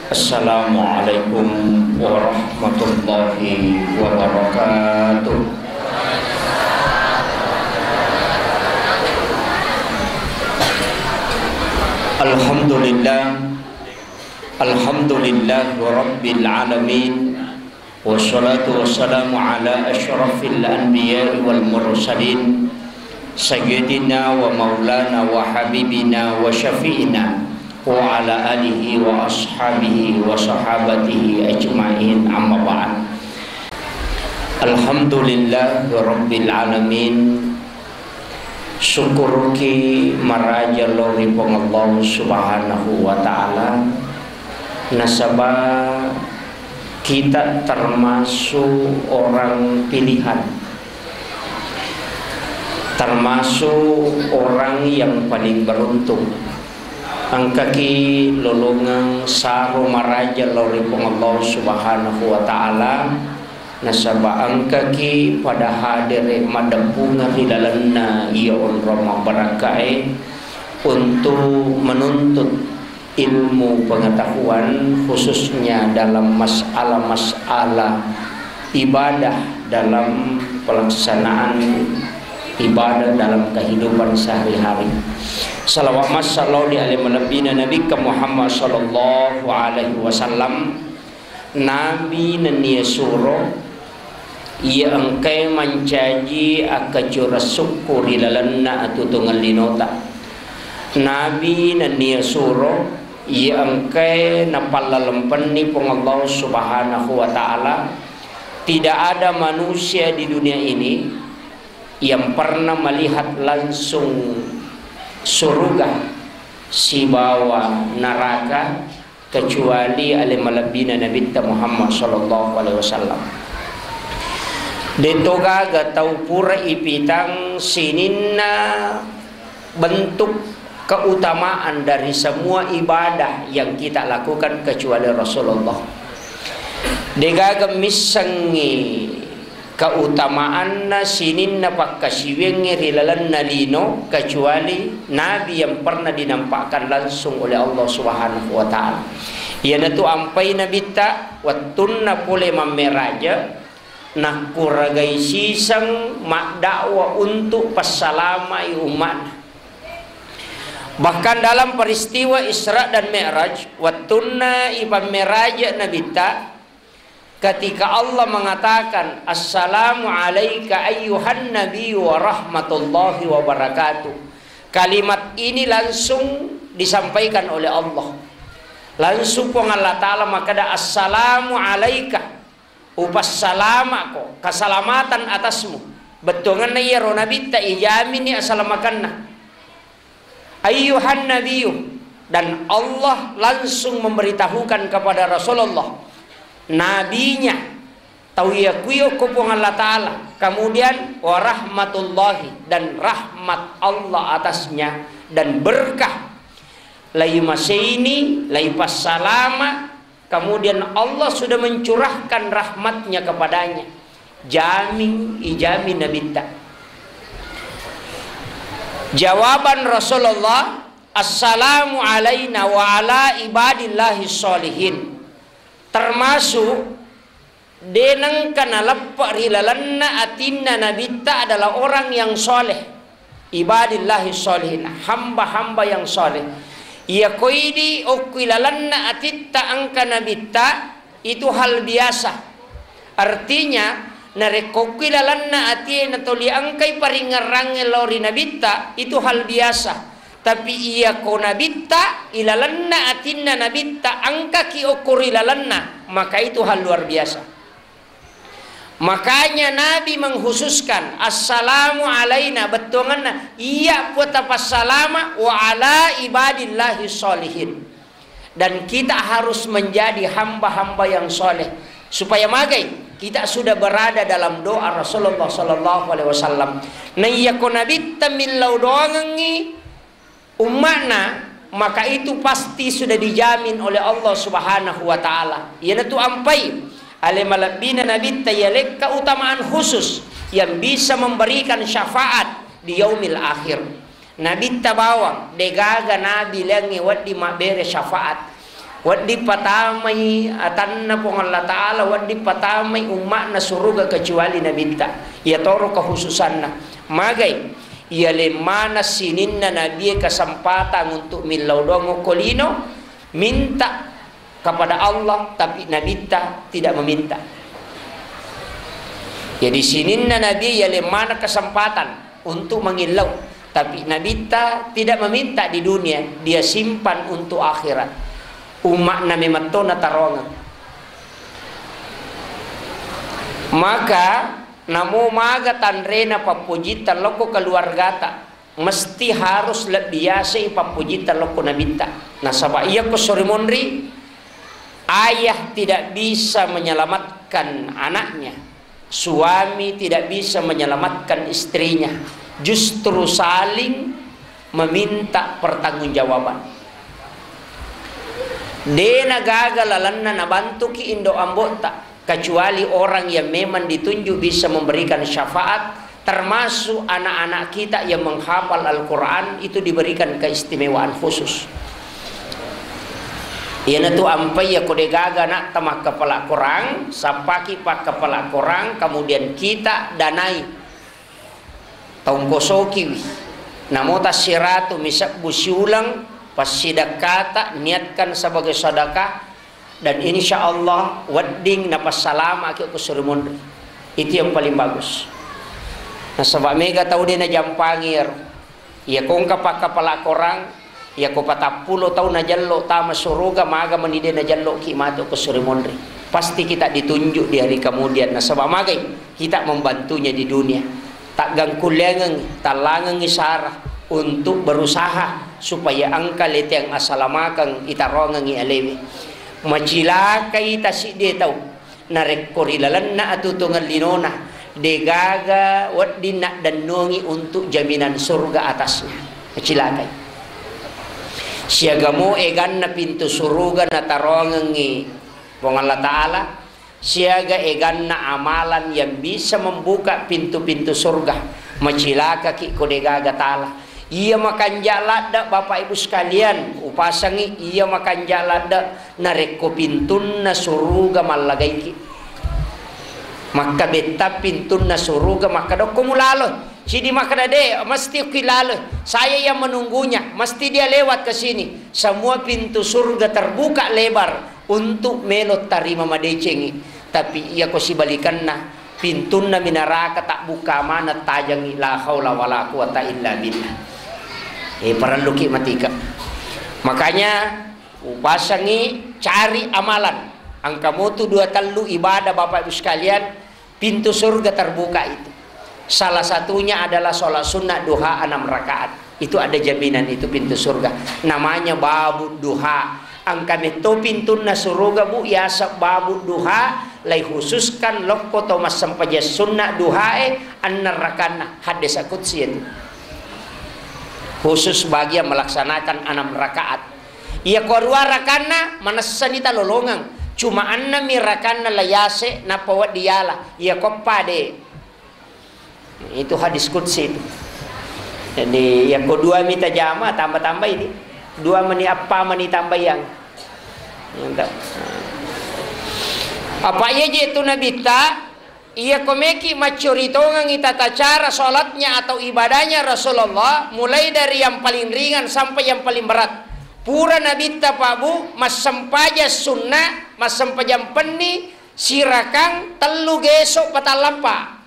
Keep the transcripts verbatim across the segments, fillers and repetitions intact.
Assalamualaikum warahmatullahi wabarakatuh. Alhamdulillah. Alhamdulillah Rabbil Alamin. Wassalatu wassalamu ala asyrafil anbiya'i wal mursalin, sayyidina wa maulana wa habibina wa syafi'ina wa ala alihi wa ashabihi wa sahabatihi ajma'in, amma ba'd. Alhamdulillah Rabbil Alamin. Syukuruki maraja lao ri Puang Allah Subhanahu wa Ta'ala, nasaba kita termasuk orang pilihan, termasuk orang yang paling beruntung. Engkaki lolongeng saro maraja lao ri Puang Allah Subhanahu wa Ta'ala, nasaba engkaki pada hadere maddeppungeng ri lalenna iya onrong mabbarakkae untuk menuntut ilmu pengetahuan, khususnya dalam masalah-masalah ibadah dalam pelaksanaan ibadah dalam kehidupan sehari-hari. Salawat massa lao ri ale malebbina Nabikka Muhammad sallallahu alaihi wasallam, Nabi nennia suro, iya engkae mancaji akkacurang sukku ri lalenna atutungeng linota. Nabi nennia suro, iya engkae napallalempenni Puang Allah Subhanahu wa Ta'ala. Tidak ada manusia di dunia ini yang pernah melihat langsung surga sibawa neraka kecuali ale malebbina Nabitta Muhammad sallallahu alaihi wasallam. De'to gaga tau pura ipitang sininna bentuk keutamaan dari semua ibadah yang kita lakukan kecuali Rasulullah. De'gaga missengngi keutamaanna sininna pakkasiwiangnge ri lalenna lino, kecuali Nabi yang pernah dinampakkan langsung oleh Allah Subhanahu wa Ta'ala. Iyanatu ampai Nabitta wettunna pole mammeraja, nakkuragai siseng maddakwa untuk passalamai umma'na. Bahkan dalam peristiwa Isra dan Mi'raj, wettunna ipammeraja Nabitta, ketika Allah mengatakan, "Assalamu alaika ayyuhan nabiyyu wa rahmatullahi wa barakatuh." Kalimat ini langsung disampaikan oleh Allah. Langsung Puang Allah Ta'ala makkeda, "Assalamu alaika." Upassalama'ko, keselamatan atasmu. Bettuangenna iyaro Nabitta ijamini asalamakenna. Ayyuhan nabiyyu, dan Allah langsung memberitahukan kepada Rasulullah, nabinya, tau iya kuyo ko Puang Allah Ta'ala, kemudian warahmatullahi, dan rahmat Allah atasnya, dan berkah, lai maseini, lai passalama, kemudian Allah sudah mencurahkan rahmatnya kepadanya. Jami, ijami Nabitta. Jawaban Rasulullah, "Assalamu alaina wa ala ibadillahi sholihin." Termasuk de nengka naleppe ri lalenna atinna Nabitta adalah orang yang soleh. Ibadillahi sholihin, hamba-hamba yang soleh. Iya koidi okki lalenna atitta engka Nabitta, itu hal biasa. Artinya, narekko okki lalenna atie natoli engkai paringerrangnge lao ri Nabitta, itu hal biasa. Tapi iya ko Nabitta, ilalenna atinna Nabitta engkaki okko ri lalenna, maka itu hal luar biasa. Makanya Nabi mengkhususkan, "Assalamu alaina," bettuangenna, iya Puang tapassalama, "wa ala ibadillahi sholihin." Dan kita harus menjadi hamba-hamba yang soleh. Supaya magai, kita sudah berada dalam doa Rasulullah sallallahu alaihi wasallam. Naiyako Nabitta millau doangengngi, umma'na, maka itu pasti sudah dijamin oleh Allah Subhanahu wa Ta'ala. Iyanatu ampai ale malebbina Nabitta yalekka utamaan khusus yang bisa memberikan syafaat di yaumil akhir. Nabitta bawang, degaga nabi laingnge wedding mabbere syafaat. Wedding patamai atanna Puang Allah Ta'ala, wedding patamai umma'na suruga kecuali nabitta. Iyatoro kehususanna. Magai, iyaleng maneng sininna nabie kesempatan untuk millau doang okko lino, minta kepada Allah, tapi nabitta tidak meminta. Jadi sininna nabie iyaleng maneng kesempatan untuk mangillau. Tapi nabitta tidak meminta di dunia, dia simpan untuk akhirat. Umma'na memetto nataroangeng. Maka namo maga tanrena pappojitta lokko keluargata, mesti harus lebbi yasei pappojitta lokko nabitta. Nasaba iyakko sori monri, ayah tidak bisa menyelamatkan anaknya. Suami tidak bisa menyelamatkan istrinya, justru saling meminta pertanggungjawaban. Dena gaga lalenna nabantuki indo ambo'ta, kecuali orang yang memang ditunjuk bisa memberikan syafaat, termasuk anak-anak kita yang menghafal Al-Quran itu diberikan keistimewaan khusus. Iyanatu ampai iyako degaga ana'ta makkapala Korang, sappaki pakkapala Korang, kemudian kita danai, tongkosokiwi. Namo tassiratu misebbu siuleng, passidekkata, niatkan sebagai sedekah, dan insya Allah wedding napassalamaki ko suri monri. Itu yang paling bagus. Nasaba mega tau de najampangi iyaro. Iyako engka pakkapala Korang, iyako patappulo taung najello tama suruga, maga meni de najelloki matu ko suri monri. Pasti kita ditunjuk di hari kemudian. Nasaba magai kita membantunya di dunia. Taggangkulleangengngi, tallangengngi sara untuk berusaha supaya engka leteang asalamakeng itaroangengngi alewe. Macilakai tasiddi tau. Narekko ri lalenna atutungeng linona, degaga wedding naddennongi untuk jaminan surga atasnya. Macilakai. Siagamo eganna pintu suruga nataroangengngi Puang Allah Ta'ala, siaga eganna amalan yang bisa membuka pintu-pintu surga. Macilakaki ko degaga tala. Iya makanja ladde, Bapak Ibu sekalian, upasangi iya makanja ladde narekko pintunna suruga mallagaiki. Makkabetta pintunna suruga, makkadokko mulalo. Cidi makkada, de, mesti okki lalo. Saya yang menunggunya, mesti dia lewat ke sini. Semua pintu surga terbuka lebar untuk melo tarima madecengi. Tapi iyako sibalikanna, pintunna minaraka tabbukka maneng tajangi, la haula wala quwata illa billah. Eh, parelluki matika. Makanya upasangi cari amalan. Engka motu dua tellu ibadah, Bapak Ibu sekalian, pintu surga terbuka itu. Salah satunya adalah sholat sunnah duha enam rakaat. Itu ada jaminan itu pintu surga. Namanya babu duha. Engka metto pintunna suruga, Bu, yaseng babu duha, lai khususkan lokko to massempajang sunna duhae enneng rakanna. Haddesa qudsi itu. Khusus bagi yang melaksanakan enam rakaat. Iya ko aruwa rakanna, manessani talolongeng. Cuma enneng mi rakanna la yase, nappa wedding yala. Iya ko eppa de. Itu hadis qudsi itu. Jadi, iya ko dua mi tajama, tambah-tambah ini. Dua meni, eppa meni tambayang. Mantap. Apa iya je tu Nabitta, iya ko meki maccuri tongengi tata cara sholatnya atau ibadahnya Rasulullah, mulai dari yang paling ringan sampai yang paling berat. Pura Nabitta, Pak Bu, massempajang sunnah, massempajang penni, sirakang tellu geso patallampa.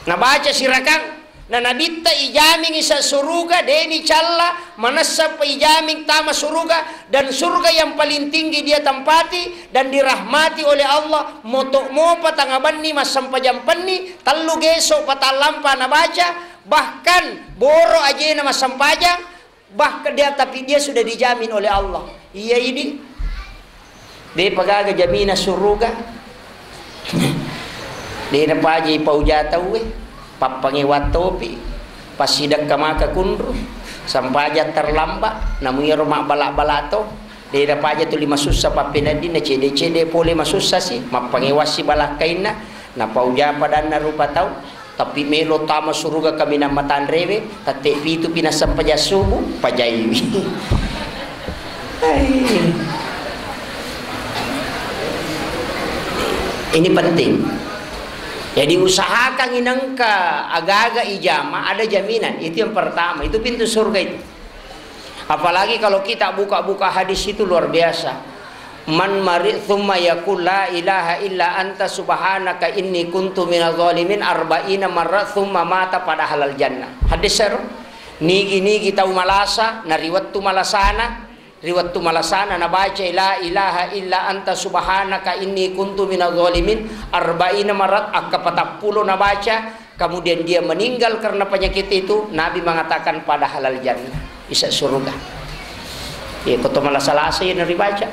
Nabaca sirakang, na Nabitta ijamingi sa suruga, deni calla, manessa pa ijaming tama suruga, dan surga yang paling tinggi dia tempati dan dirahmati oleh Allah, moto mopa tangabenni massempajang penni, tellu geso patallampa nabaca, bahkan boro ajena massempajang, Bahkan dia, tapi dia sudah dijamin oleh Allah. Iya, idi. De pagaga jamina suruga. De napaji pauja tauwe. Pappangewa topi. Passidekka maka kunru. Sampaja terlambat. Namu iyaro mabbala-bala to. De napaja tuli masussa pappeneddinna cede-cede pole masussa si. Mappangewassi balakkainna. Napauja padanna rupa tau. Tapi melo tama suruga kaminang matanrewe, tette pitu pi nassempajang subuh, pajaiwi. Hai. Ini penting. Jadi, usahakan inengka agaga ijama ada jaminan. Itu yang pertama. Itu pintu surga itu. Apalagi kalau kita buka-buka hadis itu luar biasa. Man mari thumma yaqul la ilaha illa anta subhanaka inni kuntu minadh dhalimin arba'ina marra thumma mata pada halal jannah. Hadis seru. Nigi-nigi tau malasa, nariwettu malasana, Ri wettu malasana nabacai la ilaha illa anta subhanaka inni kuntu minadh dhalimin arba'ina marat, akka patappulo nabaca, kemudian dia meninggal karena penyakit itu, Nabi mengatakan pada halal jannah, bisa surga. Ya, koto malasa-lasa yang dibaca.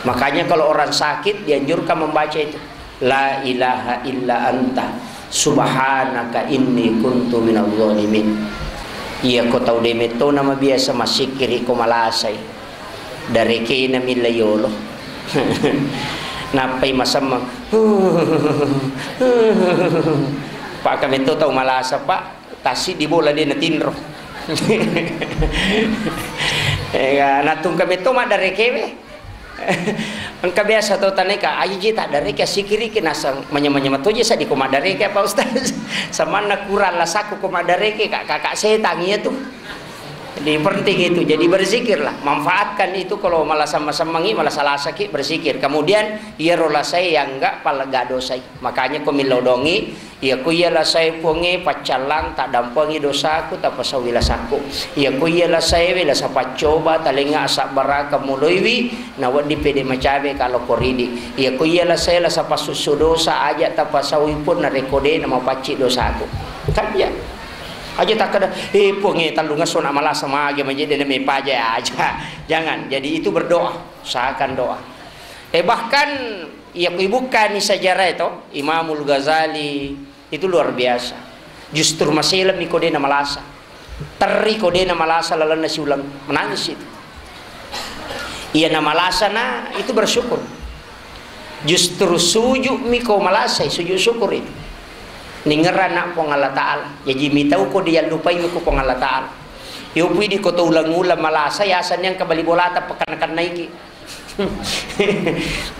Makanya kalau orang sakit dianjurkan membaca itu. La ilaha illa anta subhanaka inni kuntu minadh dhalimin. Iya ko tau de metto nama biasa massikkiri ko malasai. Darekena milla yolo. Nappai masemmeng. Pak, ka metto tau malasa, Pak. Tassiddi bola de natinro. Ega, natungka metto maddarekewe. Engka biasa tau taneka, aji ji taddareke, assikkiriki, naseng manyameng-nyameng toje seddi ko maddareke apa, Ustaz? Samanna kurang lasakku ko maddareke, kak, kakak setang iya tu. Jadi penting itu, jadi berzikirlah, manfaatkan itu kalau malasa-, masemmengi, malasa-lasaki, berzikir. Kemudian iyaro lasae yang enggak palega dosai. Makanya ko millau dongi, Iya ko iya lasae Puangnge, paccallang, taddampengi dosaku, tapasauwi lasakku. Iya ko iya lasaewe, lasa paccoba, talengnga asabbarakeng muloiwi, nawedding pede macawe ka lokko ridi. Iya ko iya lasae, lasa passusso dosa, aja tapasauwi Puang, narekko de namapacci dosaku. Kan iya. Aja takkeda, "Eh, Puangnge, tellungesso na malasa mage maje de namepaja," aja. Jangan. Jadi itu berdoa, usahakan doa. Eh, bahkan iya ko ibukkani sejarah itu, Imamul Ghazali, Itu luar biasa. Justru maselemmi ko de namalasa. Terri ko de namalasa lalenna siuleng. Menangis itu. Iya namalasa na itu bersyukur. Justru sujudmi ko malasai, sujud syukur itu. Ningerrana Puang Allah Ta'ala. Jaji mitau ko diallupaimi ko Puang Allah Ta'ala. Yopi di ko to uleng-uleng malasa, yasenni engka bali bolata pakenna-kennaiki.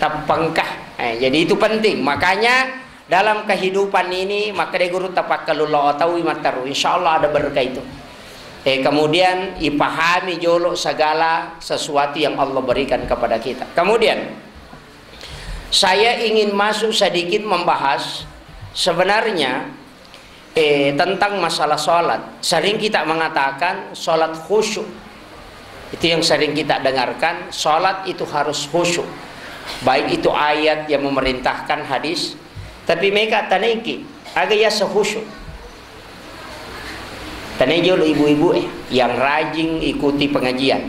Tappengka. Eh, jadi itu penting. Makanya dalam kehidupan ini, makkeda guru, tapakkalulla otawi matteru. Insya Allah ada berkah itu. Eh, kemudian ipahami jolo segala sesuatu yang Allah berikan kepada kita. Kemudian, saya ingin masuk sedikit membahas sebenarnya, eh, tentang masalah sholat. Sering kita mengatakan sholat khusyuk. Itu yang sering kita dengarkan, sholat itu harus khusyuk. Baik itu ayat yang memerintahkan, hadis, tapi mega tanengki, aga yaseng khusyuk. Tanai jolo ibu-ibu, eh, yang rajin ikuti pengajian.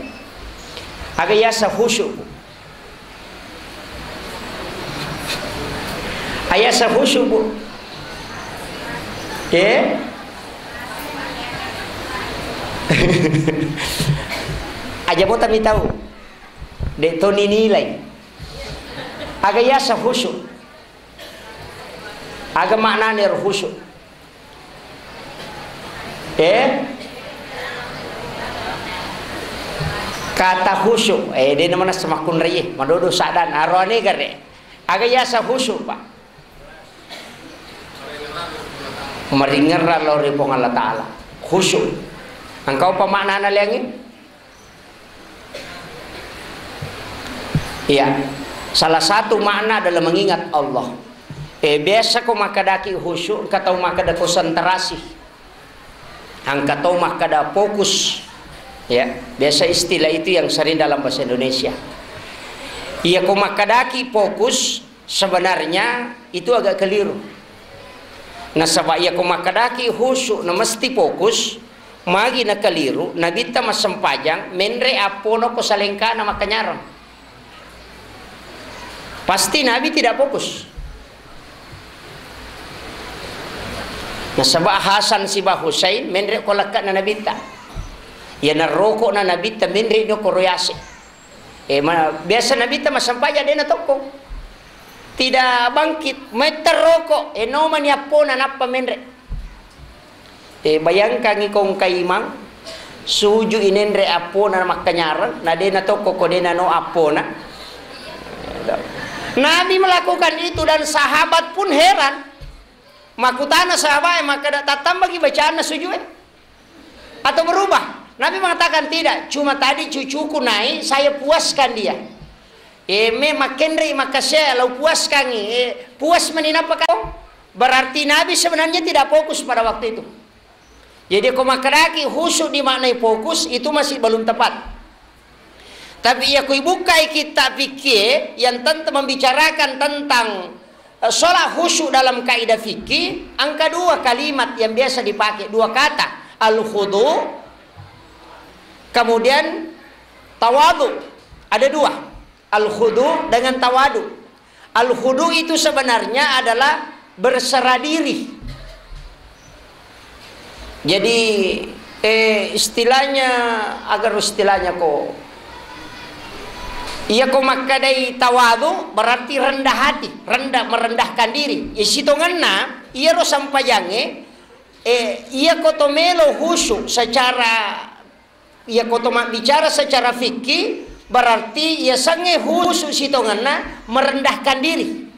Aga yaseng khusyuk, Bu? Aga yaseng khusyuk, Bu? Eh? Aja mo tami tau. De to ninilai. Aga yaseng khusyuk? Aga maknana ero khusyuk? Eh? Kata khusyuk, eh, de namana semakkunraie, madodo saddan, aroane gare. Aga yaseng khusyuk, Pak? Maringerrang lao ri Puang Allah Ta'ala. Khusyuk. Engka upa maknana leangnge? Iya. Salah satu makna adalah mengingat Allah. Eh, biasa ko makkedaki khusyuk, engka tau makkeda konsentrasi. Engka tau makkeda fokus. Ya, biasa istilah itu yang sering dalam bahasa Indonesia. Iya, ko makkedaki fokus, sebenarnya itu agak keliru. Nasaba iya ko makkedaki khusyuk na mesti fokus, magi na keliru, Nabitta massempajang, menre appona ko salengkana makkanyareng. Pasti Nabi tidak fokus. Nasaba Hasan siba Husain menre ko lekkana Nabitta. Iya narokokna Nabitta menre no koro yase. Eh, ma-, biasa Nabitta massempajang de na tokko. Tidak bangkit, metta roko, eh, nomani appona nappa menre. Eh, bayangkangi ko engka imang, suju inenre appona makkanyareng, na de na tokko ko de na no appona. Nabi melakukan itu dan sahabat pun heran. Makkutana sahabat, "Eh, makkeda tattambaki bacaanna sujud, eh? Atau berubah?" Nabi mengatakan, "Tidak, cuma tadi cucuku naik, saya puaskan dia." Eh, me makkenrei makkasiae, lau puaskangi, eh, puas mani nappa kau? Berarti Nabi sebenarnya tidak fokus pada waktu itu. Jadi, ko makkedaki khusyuk dimaknai fokus, itu masih belum tepat. Tapi iya ko ibukkai kitab fikih yang tentang membicarakan tentang, eh, sholat khusyuk dalam kaidah fikih, angka dua kalimat yang biasa dipakai, dua kata, al-khudu, kemudian tawadu. Ada dua, al-khudu dengan tawadu. Al-khudu itu sebenarnya adalah berserah diri. Jadi, eh, istilahnya, agar istilahnya ko, iya ko makkadai tawadu berarti rendah hati, rendah, merendahkan diri. Iya sitongenna, iyaro sampajangnge, eh, iya ko to melo khusyuk secara Iya ko to mabbicara secara fikih, berarti iya sangnge khusyuk sitongenna merendahkan diri.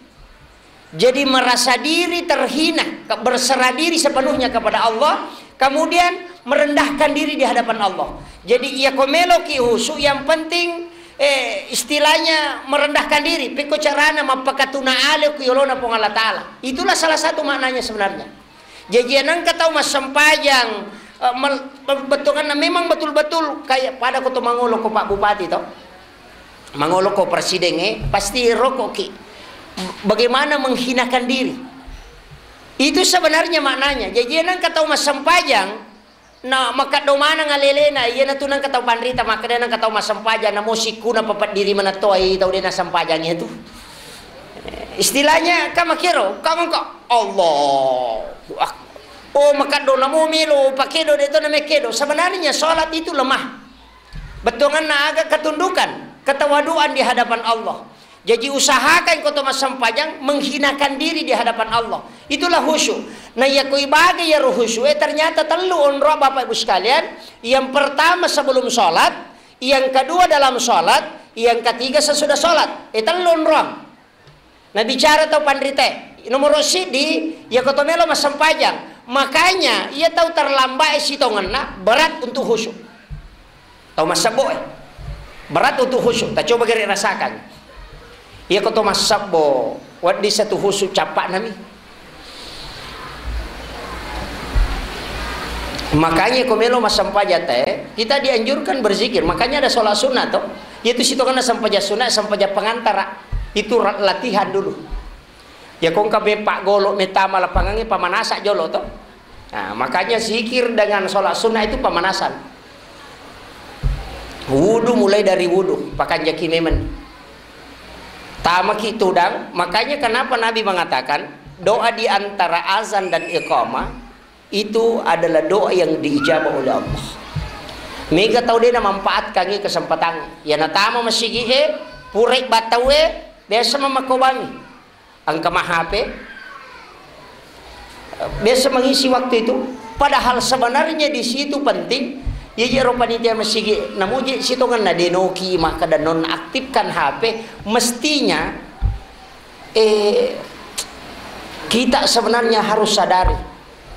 Jadi merasa diri terhina, ke-, berserah diri sepenuhnya kepada Allah, kemudian merendahkan diri di hadapan Allah. Jadi iya ko meloki khusyuk, yang penting, eh, istilahnya merendahkan diri, pekko carana mappakatuna ale ku yolona Puang Allah Ta'ala. Itulah salah satu maknanya sebenarnya. Jaji nengka tau massempajang, eh, mel-, be-, bettuanna memang betul-betul kayak pada ko to mangolo ko Pak Bupati to. Mangolo ko presiden, eh, pasti rokoki. Bagaimana menghinakan diri. Itu sebenarnya maknanya. Jaji nengka tau massempajang, na makaddo maneng alelena, iyanatu nengka tau panrita makkeda nengka tau massempajang, namo sikkuna papeddiri manetto ai tau de nassempajang itu. Istilahnya, ka makkero, ka mengko, Allahu Akbar. Oh, makaddo namo melo pakedo, de to namekkedo. Sebenarnya sholat itu lemah. Bettuanna aga ketundukan, ketawaduan di hadapan Allah. Jadi usahakan ko to massempajang menghinakan diri di hadapan Allah. Itulah khusyuk. Nah, iya ko ibage iyaro khusyuk, eh, ternyata tellu onrong Bapak Ibu sekalian. Yang pertama sebelum sholat, yang kedua dalam sholat, yang ketiga sesudah sholat. Eh, tellu onrong. Nah, bicara tau panrite, nomoro siddi, iya ko to melo massempajang. Makanya, iya tau terlambat sitongenna berat untuk khusyuk. Tau massebbo, eh. Berat untuk khusyuk. Ta coba gere rasakan. Iya ko to massebbo, wedding satu khusyuk cappa nami. Makanya ko melo massempajang te, kita dianjurkan berzikir. Makanya ada sholat sunnah to. Yaitu sitongenna sempajang sunnah, sempajang pengantara. Itu ra-, latihan dulu. Ya ko engka me paggolo metama lapangangnge pamanasa jolo to. Nah, makanya zikir dengan sholat sunnah itu pemanasan. Wudu mulai dari wudu, pakanjaki memang. Tamaki tudang, makanya kenapa Nabi mengatakan doa di antara azan dan iqamah itu adalah doa yang diijabah oleh Allah. Mega tau de namanfaatkangi kesempatan. Ya natama masigi e, purai batau e, biasa memakobangi. Engka ma H P, biasa mengisi waktu itu. Padahal sebenarnya di situ penting. Iya, iya, ro panitia masigi, namuji sitongenna denoki, maka dan nonaktifkan H P. Mestinya, eh, kita sebenarnya harus sadari.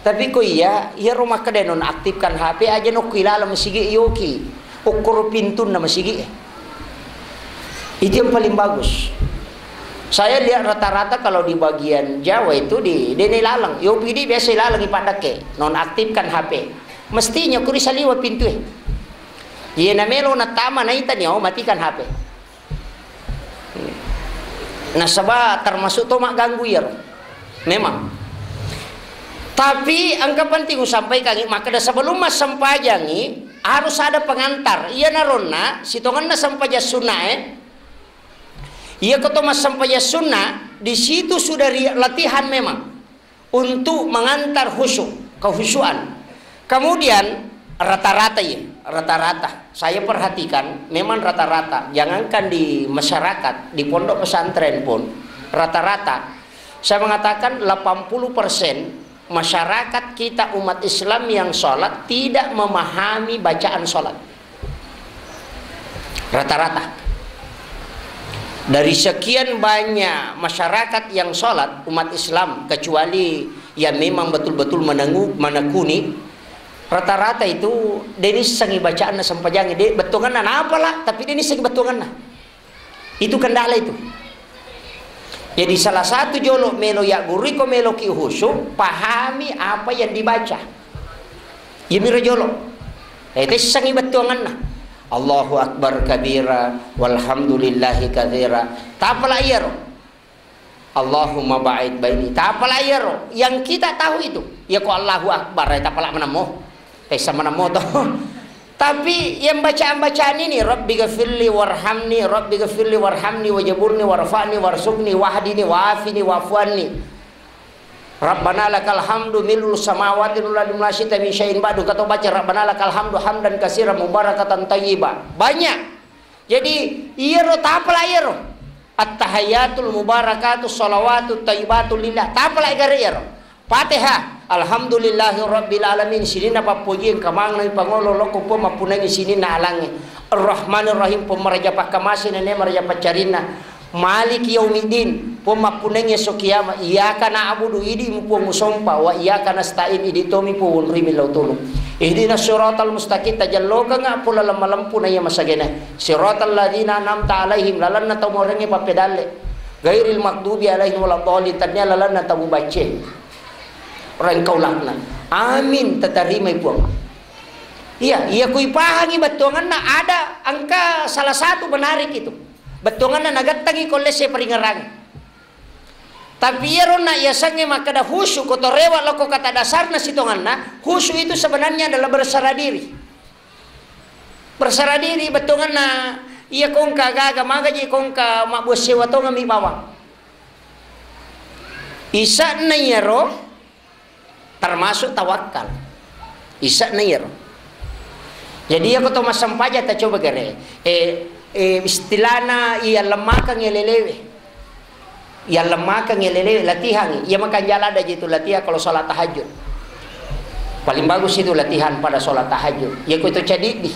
Tapi ko iya, iyaro makkeda nonaktifkan H P aja nokku ilaleng masigi yoki. Okkoro pintunna masigi. Itu yang paling bagus. Saya lihat rata-rata kalau di bagian Jawa itu di dene ilaleng. Yopi di biasa ilaleng ipaddakke, nonaktifkan H P. Mestinya kuri saliwa pintu e. Iya namelo natama naita ni, oh, matikan H P. Nasaba termasuk to magganggu iyaro. Memang. Tapi engka penting usampaikangi, makkeda sebelum massempajangi harus ada pengantar. Iya naronna sitongenna sempajang sunna e. Iya ko to massempajang sunna, di situ sudah ri-, latihan memang. Untuk mengantar khusyuk, kehusyuan. Kemudian rata-rata ya, rata-rata. Saya perhatikan memang rata-rata, jangankan di masyarakat, di pondok pesantren pun rata-rata. Saya mengatakan delapan puluh persen masyarakat kita umat Islam yang sholat tidak memahami bacaan sholat. Rata-rata. Dari sekian banyak masyarakat yang sholat, umat Islam, kecuali yang memang betul-betul menengu-, menekuni, rata-rata itu de nissengi bacaanna sempajangnge, de bettuanganna napala, tapi de nissengi bettuanganna. Itu kendala itu. Jadi salah satu jolo melo yaggurui ko meloki khusyuk, pahami apa yang dibaca. Iyamiro jolo. Eh, tessangi bettuanganna. Allahu Akbar kabira, walhamdulillahi katsira. Tapala iyaro. Allahumma ba'id baini. Tapala iyaro. Yang kita tahu itu. Ya ko Allahu Akbar, eh, tapala menemmo. Tessa menemmo to. Tapi yang bacaan-bacaan ini, Rabbi ghafirli warhamni, Rabbi ghafirli warhamni, wajaburni, warfa'ni, warsukni, wahdini, wafini, wafuanni. Rabbana lakal hamdu mil'us samawati wal ardi wa ma syi'ta min syai'in ba'du. Kato baca Rabbana lakal hamdu hamdan katsiran mubarakatan thayyiba. Banyak. Jadi, iyaro tapala iyaro. At-tahiyyatul mubarakatus shalawatut thayyibatu lillah. Tapala gare iyaro. Fatihah. Alhamdulillahi rabbil alamin. Sininna pappoji engka manenna pangolo lokko Puang mappunangi sininna alangnge. Ar-Rahmanir Rahim, Puang maraja pakkamase nene maraja paccarinna. Maliki yaumiddin, Puang mappunangi esso kiamat. Iyyaka na'budu, idi mu Puang usompa, wa iyyaka nasta'in, idi tomi Puang wonroi millau tulung. Ihdinas siratal mustaqim, tajallokengnga Puang laleng malempu na iya masagena. Siratal ladzina an'amta alaihim, lalenna tau maorengnge pappedalle. Ghairil maghdubi alaihim waladdallin, tania lalenna tau bacce. Rengkau laknat. Amin, tatarimai Puang. Iya, iya kui pahangi bettuanganna ada engka salah satu menarik itu. Bettuanganna nagettangi ko lesse paringerang. Tapi iyaro na yasengnge makkeda khusyuk ko to rewa lokko kata dasarna sitonganna, khusyuk itu sebenarnya adalah berserah diri. Berserah diri bettuanganna iya kongka gaga magaji kongka mabbuang sewa tongami bawang. Isa'na iyaro termasuk tawakkal. Isa'na iyaro. Jadi, iya ko to massempajang ta coba gare. Eh, eh, istilahna iya lemmakeng lelewe. Iya lemmakeng lelewe, latihangi. Iya makanja ladde ji tu latihan kalau sholat tahajud. Paling bagus itu latihan pada sholat tahajud. Iya ko to cadiddi.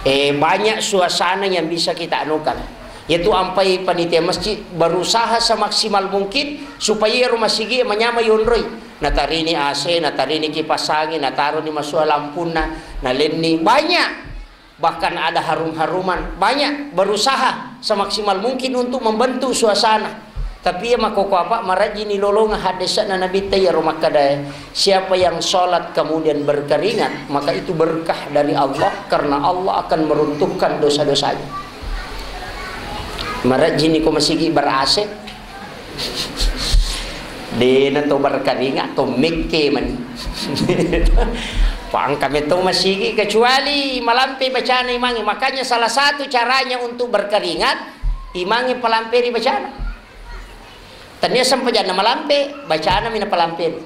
Eh, banyak suasana yang bisa kita anukan. Yaitu ampai panitia masjid berusaha semaksimal mungkin supaya rumah sigi manyamai yonroi. Natarini A C, natarini kipas angin, nataroni masua lampunna, nalenni. Banyak. Bahkan ada harum-haruman. Banyak berusaha semaksimal mungkin untuk membentuk suasana. Tapi iya makkoko apa, marajini lolonga haddese'na Nabitta iyaro makkedae, siapa yang sholat kemudian berkeringat, maka itu berkah dari Allah, karena Allah akan meruntuhkan dosa-dosanya. Marajini ko masigi berase, dena to berkeringat, to mekke mani. Pangka metto masigi, kecuali malampe bacana imangi. Makanya salah satu caranya untuk berkeringat, imangi palamperi bacana. Tania sempajanna malampe, bacana mi napalamperi.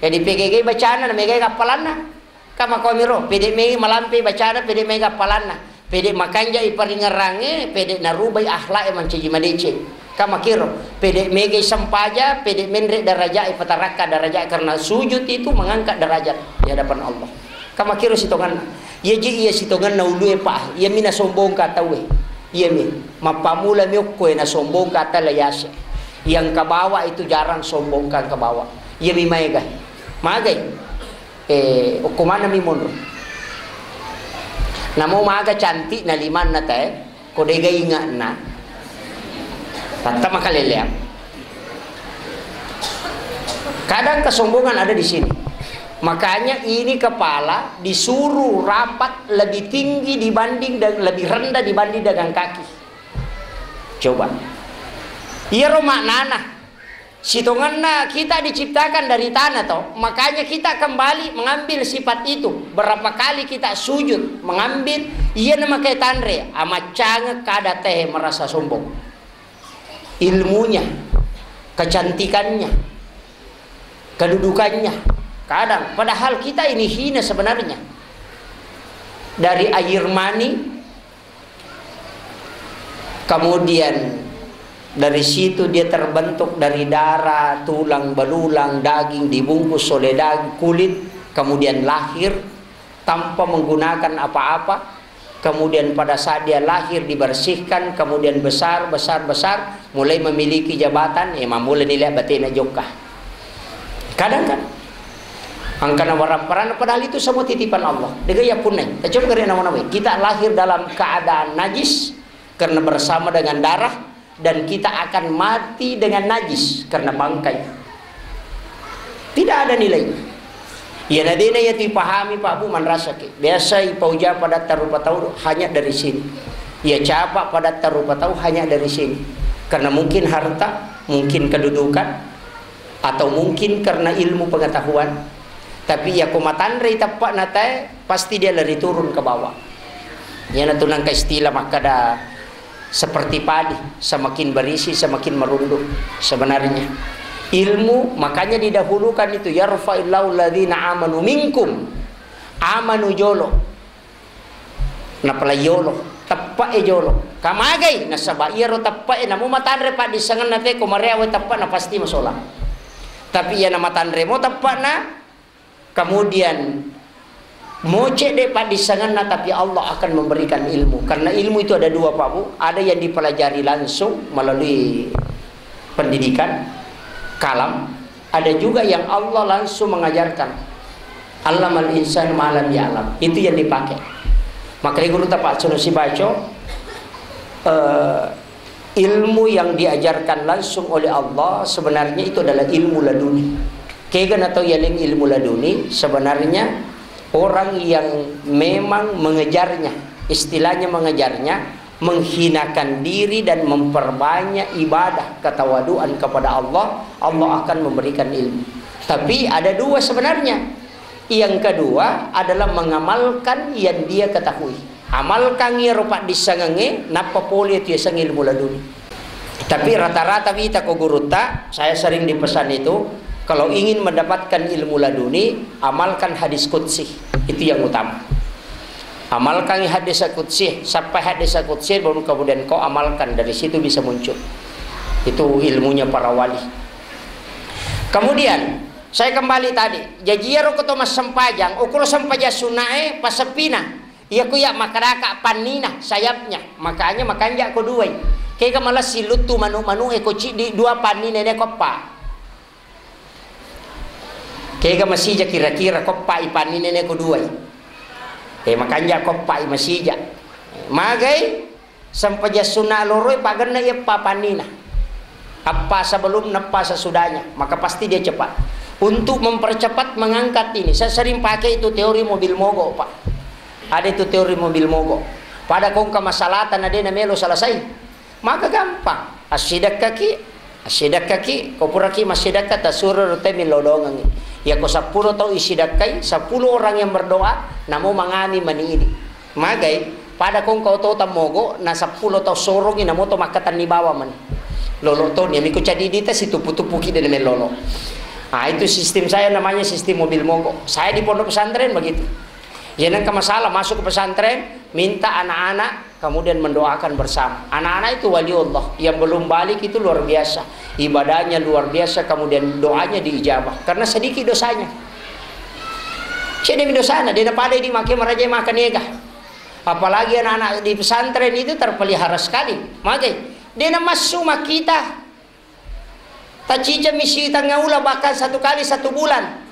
Jadi pegegai bacana, namegai appalanna. Kamakomiro, pede mei malampe bacana, pede mei appalanna. Pede makanjai paringerangnge, pede narubai akhlak e mancaji madeceng. Kamakiro, pede megai sempaja, pede menre daraja e patarakka daraja, karena sujud itu mengangkat derajat di hadapan Allah. Kamakiro sitonganna. Iya ji iya sitonganna ulue pa, iya mina sombongka tauwe. Iya mi, mappamula mi okko e nasombongka tala yase. Yang kabawa itu jarang sombongka kabawa. Iya mi maega. Magai. Eh, okko manami monro. Namo maga cantik na limanna te, ko dega ingatna. Tatta makaleleang. Kadang kesombongan ada di sini. Makanya ini kepala disuruh rapat lebih tinggi dibanding dan lebih rendah dibanding dengan kaki. Coba. Iyaro maknana. Sitongenna kita diciptakan dari tanah toh, makanya kita kembali mengambil sifat itu. Berapa kali kita sujud mengambil, iya namakai tanre, amaccangeng kada teh merasa sombong. Ilmunya, kecantikannya, kedudukannya, kadang padahal kita ini hina sebenarnya. Dari air mani, kemudian dari situ dia terbentuk dari darah, tulang belulang, daging, dibungkus oleh daging, kulit, kemudian lahir tanpa menggunakan apa-apa. Kemudian pada saat dia lahir dibersihkan, kemudian besar, besar, besar, mulai memiliki jabatan, ya, mammula nilai batena jokka. Kadang kan, angkana warang-parang, padahal itu semua titipan Allah. Dega ya punnai. Coba kare nama-namai. Kita lahir dalam keadaan najis karena bersama dengan darah, dan kita akan mati dengan najis karena bangkai. Tidak ada nilai. Iya nadena ya tu ipahami, Pak Bu, manrasaki. Biasa ipauja pada tarupa tau hanya dari sini. Iya capa pada tarupa tau hanya dari sini. Karena mungkin harta, mungkin kedudukan, atau mungkin karena ilmu pengetahuan. Tapi iya ko matanre teppa'na tae, pasti dia lari turun ke bawah. Iyana tu nangka istilah makkada seperti padi, semakin berisi, semakin merunduk. Sebenarnya ilmu, makanya didahulukan itu, "Yarfa'illahu alladzina amanu minkum." Amanu jolo, napalai yolo, teppe'e jolo. Kamagai? Nasaba iyaro teppe'e namo matanre paddissengenna te, ko mareawe teppe'na pasti masolang. Tapi iya namatanre mo teppe'na, kemudian mo cedde paddissengenna, tapi Allah akan memberikan ilmu. Karena ilmu itu ada dua, Pak Bu. Ada yang dipelajari langsung melalui pendidikan, kalam. Ada juga yang Allah langsung mengajarkan. Allamal insan ma lam ya'lam. Itu yang dipakai. Makanya guru tapak sunu sibaco, eh, ilmu yang diajarkan langsung oleh Allah sebenarnya itu adalah ilmu laduni. Kega natau yaleng ilmu laduni? Sebenarnya orang yang memang mengejarnya, istilahnya mengejarnya, menghinakan diri dan memperbanyak ibadah ketawaduan kepada Allah, Allah akan memberikan ilmu. Tapi ada dua sebenarnya. Yang kedua adalah mengamalkan yang dia ketahui. Amalkan iyaro paddissengengnge, nappa pole tu yaseng ilmu laduni. Tapi rata-rata wita ko gurutta, saya sering dipesan itu, kalau ingin mendapatkan ilmu laduni, amalkan hadis qudsi. Itu yang utama. Amalkan hadis qudsi, sampai hadis qudsi, baru kemudian kau amalkan, dari situ bisa muncul. Itu ilmunya para wali. Kemudian, saya kembali tadi, jaji iyaro ko to massempajang, ukuro sempajang sunnae, passeppina. Iya ku iya makkedaka pannina, sayapnya. Makanya makanja ko duai. Kega malessi luttu manu-, manu'e ko ciddi, dua pannina ne ko eppa. Kega masija kira-kira ko eppa i pannina ne ko duai. Eh, makanja ko eppa i masija. Magai sempajang sunna loroi pagenna iya eppa pannina. Eppa sebelum, eppa sesudahnya, maka pasti dia cepat. Untuk mempercepat mengangkat ini, saya sering pakai itu teori mobil mogok, Pak. Ada itu teori mobil mogok. Pada kongka masalahta na de na melo selesai, maka gampang. Assidekkaki, assidekkaki, ko puraki massidekka, tasuro rute millau dongengi. Ya ko seppulo tau isidekkai, sepuluh orang yang berdoa, namo mangami mani ini. Magai, pada kongka oto tammogo, na seppulo tau sorongi, namo to makkatenni bawang mani. Lolo to, ni ami ko cadidita, situpu-tupuki de na mellolo. Ah, itu sistem saya, namanya sistem mobil mogok. Saya di pondok pesantren begitu. Ya, nengka masalah masuk ke pesantren, minta anak-anak, kemudian mendoakan bersama. Anak-anak itu wali Allah, yang belum balik itu luar biasa. Ibadahnya luar biasa, kemudian doanya diijabah. Karena sedikit dosanya. Cedemi dosana, de na pada di make maraja makan ega. Apalagi anak-anak di pesantren itu terpelihara sekali. Magai, de na massu makkita. Tacica misi tengah ula, bahkan satu kali satu bulan.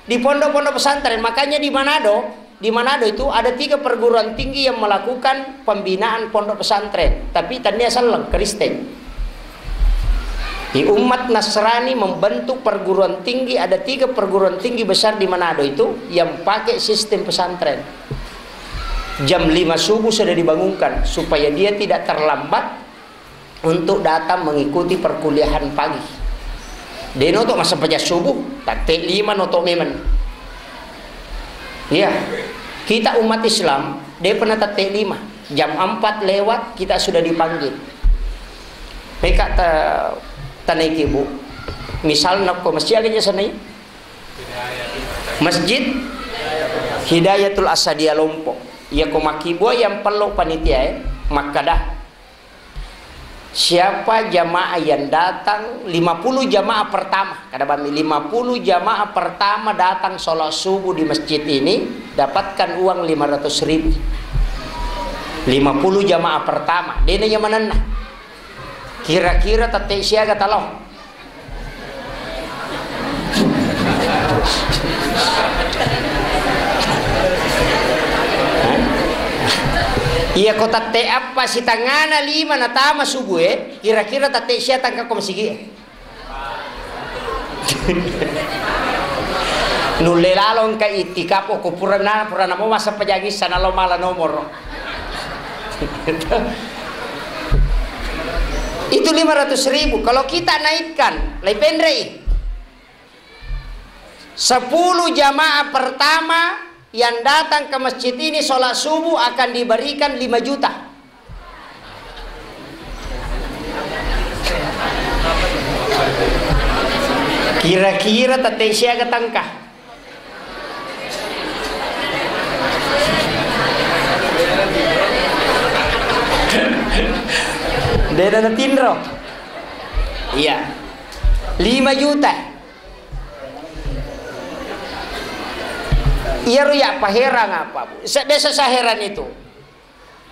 Di pondok-pondok pesantren, makanya di Manado, di Manado itu ada tiga perguruan tinggi yang melakukan pembinaan pondok pesantren, tapi tania selleng Kristen. Di umat Nasrani membentuk perguruan tinggi, ada tiga perguruan tinggi besar di Manado itu yang pakai sistem pesantren. Jam lima subuh sudah dibangunkan supaya dia tidak terlambat untuk datang mengikuti perkuliahan pagi. De noto massempajang subuh, tette lima noto memang. Iya, kita umat Islam, de pernah tette lima. Jam empat lewat, kita sudah dipanggil. Peka ta-, tanaiki, Bu. Misalna ko masjid aga je sanai? Masjid Hidayatul Asadia Lompok. Iya ko makkibua yang perlu panitia, eh, makkada. Siapa jamaah yang datang, lima puluh jamaah pertama, kada bami, lima puluh jamaah pertama datang sholat subuh di masjid ini, dapatkan uang lima ratus ribu. Lima puluh jamaah pertama, de'na iya manenna. Kira-kira tette siaga talo? Iya ko tette eppa sitengngana lima natama subuh e, kira-kira tette sia tangka ko masigi e. Nulle lalo engka itikaf, ko purana, purana mo massempajang issa nalo mala nomoro. Itu lima ratus ribu. Kalau kita naikkan, lai penrei. Sepuluh jamaah pertama yang datang ke masjid ini sholat subuh akan diberikan lima juta. Kira-kira tette siaga tangka? De'na natinro. Iya. Lima juta. Iyaro ya paherang apa, Bu? Sa-, biasa saya heran itu.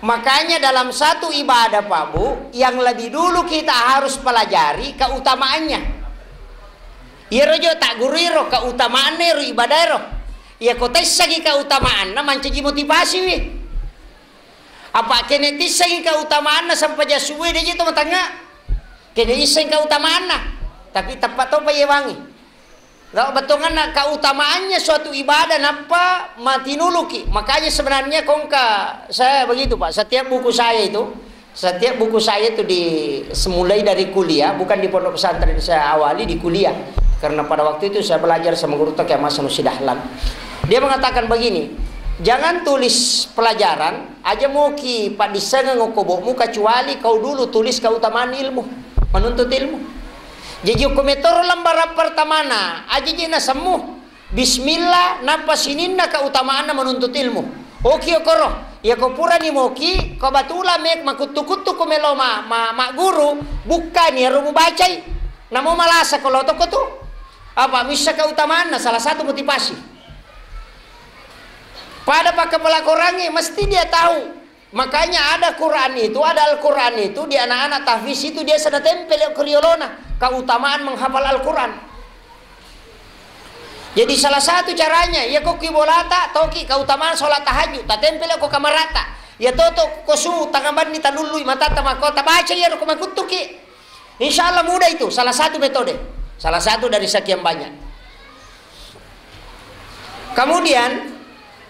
Makanya dalam satu ibadah, Pak Bu, yang lebih dulu kita harus pelajari keutamaannya. Iyaro jo tak guru iro keutamaanna ero ibadah ero. Iya ko taissengi keutamaanna, mancaji motivasi wi. Apa kene tissengi keutamaanna sempajang subuh de' je to matangnga. Kene isseng keutamaanna. Tapi teppa topa yewangi. Bettuanna keutamaannya suatu ibadah nappa matinuluki. Makanya sebenarnya kongka saya begitu, Pak. Setiap buku saya itu, setiap buku saya itu di, mulai dari kuliah, bukan di pondok pesantren saya awali, di kuliah. Karena pada waktu itu saya belajar sama guru Toke Hasan Sidahlan. Dia mengatakan begini, jangan tulis pelajaran, aja moki paddissengeng okko bokmu kecuali kau dulu tulis keutamaan ilmu, menuntut ilmu. Jaji okko metoro lembaran pertamana, aja je nasemmu. Bismillah, nappa sininna keutamaanna menuntut ilmu. Oki okoro, iya ko purani moki, ko batula me makuttu-kuttu ko melo ma, ma, magguru, bukkani ero mubacai. Namo malasa ko lotoko tu. Apa missa keutamaanna salah satu motivasi. Pada pakkapala korangnge mesti dia tahu. Makanya ada Quran itu, ada Al-Quran itu di anak-anak tahfiz itu dia sudah tempel ke riolona, keutamaan menghafal Al-Quran. Jadi salah satu caranya, iya ko ki bolata, toki keutamaan sholat tahajud, tatempel ko kamarata. Ya toto ko su tangabanni talullui matata mako tabaca iya ko makuttuki. Insya Allah mudah itu, salah satu metode. Salah satu dari sekian banyak. Kemudian,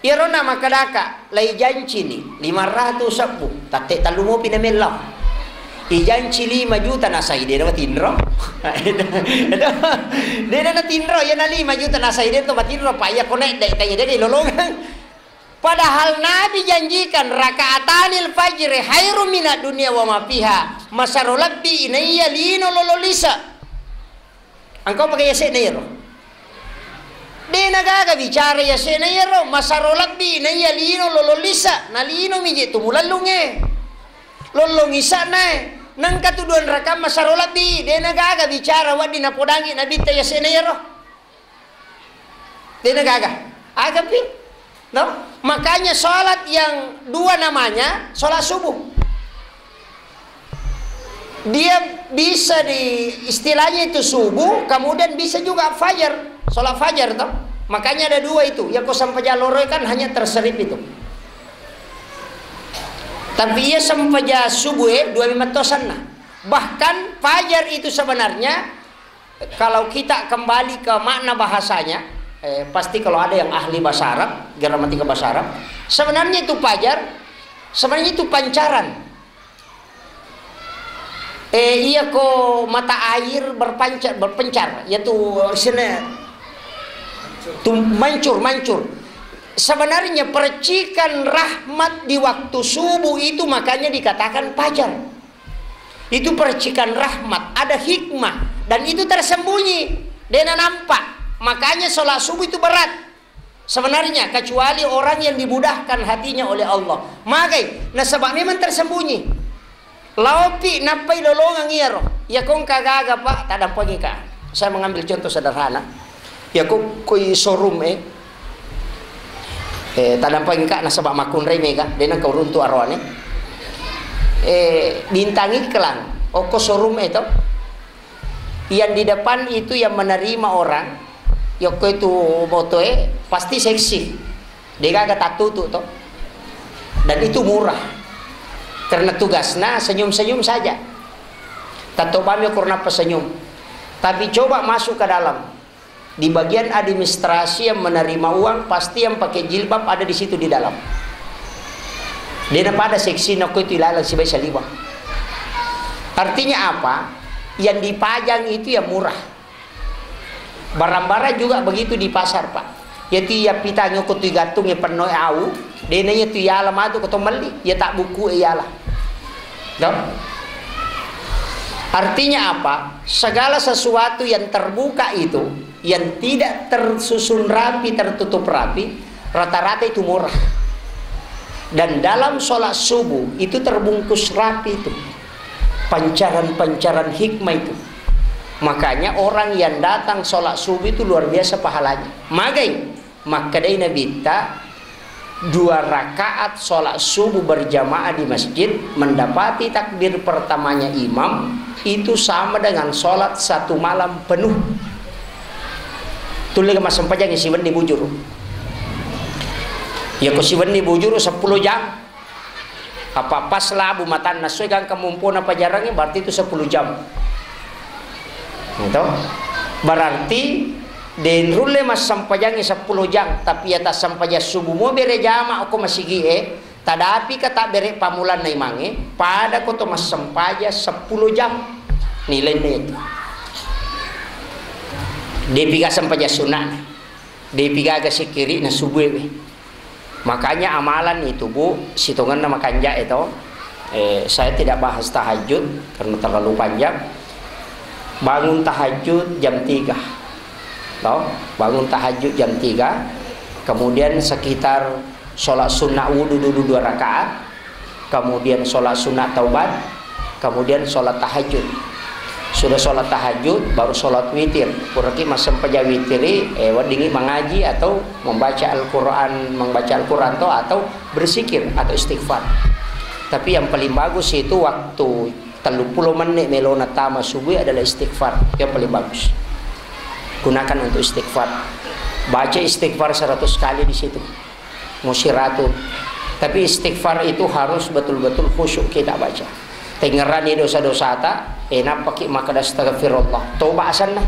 iyaro na makkedaka, lai jancini lima ratus sebbu, tatte tellu mopi na mellau. Ijanci lima juta nasai de' na matinro. De' na natinro, iya na lima juta nasai de' to matinro, pa iya ko nedde, tanya de' ilolongang. Padahal Nabi janjikan, "Rakaatanil fajri khairum minad dunya wa ma fiha." Masaro lebbi inaiya lino lolo lisa. Engkau pakai yase'na iyaro. De' na gaga bicara yase'na iyaro, masaro lebbi inaiya lino lolo lisa, na lino mi je tu mulallungnge. Lollong isa'na e. Nengka tu dua rakaat masaro lebbi, de' na gaga bicara wedding napodangi Nabitta yase'na iyaro. De' na gaga. Agapi? No? Makanya sholat yang dua namanya sholat subuh. Dia bisa di, istilahnya itu subuh, kemudian bisa juga fajar, sholat fajar toh. Makanya ada dua itu. Ya ko sampajang loro kan hanya terselip itu. Tapi iya sampajang subuh e, dua memang tosanna. Bahkan fajar itu sebenarnya kalau kita kembali ke makna bahasanya, eh, pasti kalau ada yang ahli bahasa Arab, gramatika bahasa Arab, sebenarnya itu fajar, sebenarnya itu pancaran. Eh, iya ko mata air berpancar, berpencar, yaitu, eh, sene-, tu-, mancur, mancur. Sebenarnya percikan rahmat di waktu subuh itu makanya dikatakan fajar. Itu percikan rahmat, ada hikmah, dan itu tersembunyi, de' na nampak. Makanya sholat subuh itu berat sebenarnya, kecuali orang yang dimudahkan hatinya oleh Allah. Magai, nasaba memang tersembunyi. Laopi nappai lolongang iyaro. Ya ko engka gaga, Pak, tadampengika. Saya mengambil contoh sederhana. Ya ko koi showroom e. Eh, tadampengika nasaba makkunrai mega, de' na engka uruntu aroane. eh, bintang iklan, okko showroom itu. Yang di depan itu yang menerima orang, yokko itu motoe pasti seksi. Degaga tattutu to. Dan itu murah. Karena tugasnya senyum-senyum saja. Tatto bami kurna pesenyum. Tapi coba masuk ke dalam. Di bagian administrasi yang menerima uang, pasti yang pakai jilbab ada di situ di dalam. Dia pada seksi nako itu ilalang sibai saliwa. Artinya apa? Yang dipajang itu yang murah. Barang-barang juga begitu di pasar, Pak. Yati ya pitang ko tu gantung ya penno au, dena ya tu yala matu ko to melli, ya tak buku yala. Toh? Artinya apa? Segala sesuatu yang terbuka itu, yang tidak tersusun rapi, tertutup rapi, rata-rata itu murah. Dan dalam sholat subuh itu terbungkus rapi itu. Pancaran-pancaran hikmah itu. Makanya orang yang datang sholat subuh itu luar biasa pahalanya. Magai, makkedai Nabitta, dua rakaat sholat subuh berjamaah di masjid, mendapati takbir pertamanya imam, itu sama dengan sholat satu malam penuh. Tulle massempajang siwenni bujuru. Ya ko siwenni bujuru sepuluh jam. Apa pas labu matanna soi gangka mumpona pajarangnge, berarti itu sepuluh jam. Gitu. Berarti den rulle massempajangngi sepuluh jam, tapi ya tassempajang subuh mo bere jama ko masigi e, tadapi ka tak bere pamulanna imangnge, pada ko to massempaja sepuluh jam. Nilainna itu. Depi ga sempajang sunnah. Depi gaga sikkiri'na subuh e. Makanya amalan itu, Bu, sitongenna makanja e to. Eh, saya tidak bahas tahajud karena terlalu panjang. Bangun tahajud jam tiga. To, bangun tahajud jam tiga. Kemudian sekitar sholat sunnah wudhu dulu dua rakaat. Kemudian sholat sunat taubat, kemudian sholat tahajud. Sudah sholat tahajud, baru sholat witir. Puraki massempajang witiri, eh, weddingi mangaji atau membaca Al-Quran, membaca Al-Quran to, atau berzikir atau istighfar. Tapi yang paling bagus itu waktu tellu pulo menit melona tama subuh adalah istighfar. Yang paling bagus. Gunakan untuk istighfar. Baca istighfar seratus kali di situ. Musiratu. Tapi istighfar itu harus betul-betul khusyuk kita baca. Tengngerani dosa-dosata, eh, nappaki makkeda astagfirullah. Toba asenna.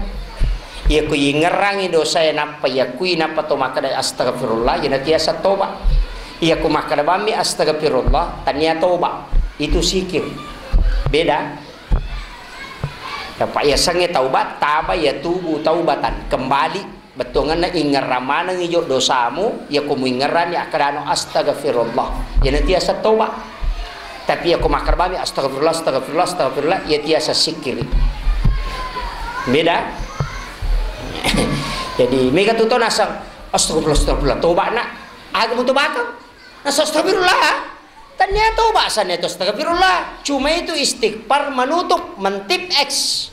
Iya ku ingngerangi dosa e nappa iya kui nappa to makkeda astagfirullah, iya natiasa toba. Iya ku makkeda bammi astagfirullah, tania toba. Itu sikir. Beda. Dapat iya sengnge taubat, taba ya tubu taubatan. Kembali. Bettuangenna ingngerang manengngi jo dosamu, iya ko muingngeranni akkedano astagfirullah. Iya natiasa toba. Tapi iya ko makkeda bami astagfirullah, astagfirullah, astagfirullah, iya tiasa sikkiri. Beda. Jadi, mega tu to naseng, astagfirullah, astagfirullah, toba nak. Aga mu tobakang? Naseng astagfirullah. Tania toba sanna itu astagfirullah. Cuma itu istighfar menutup, mentip X.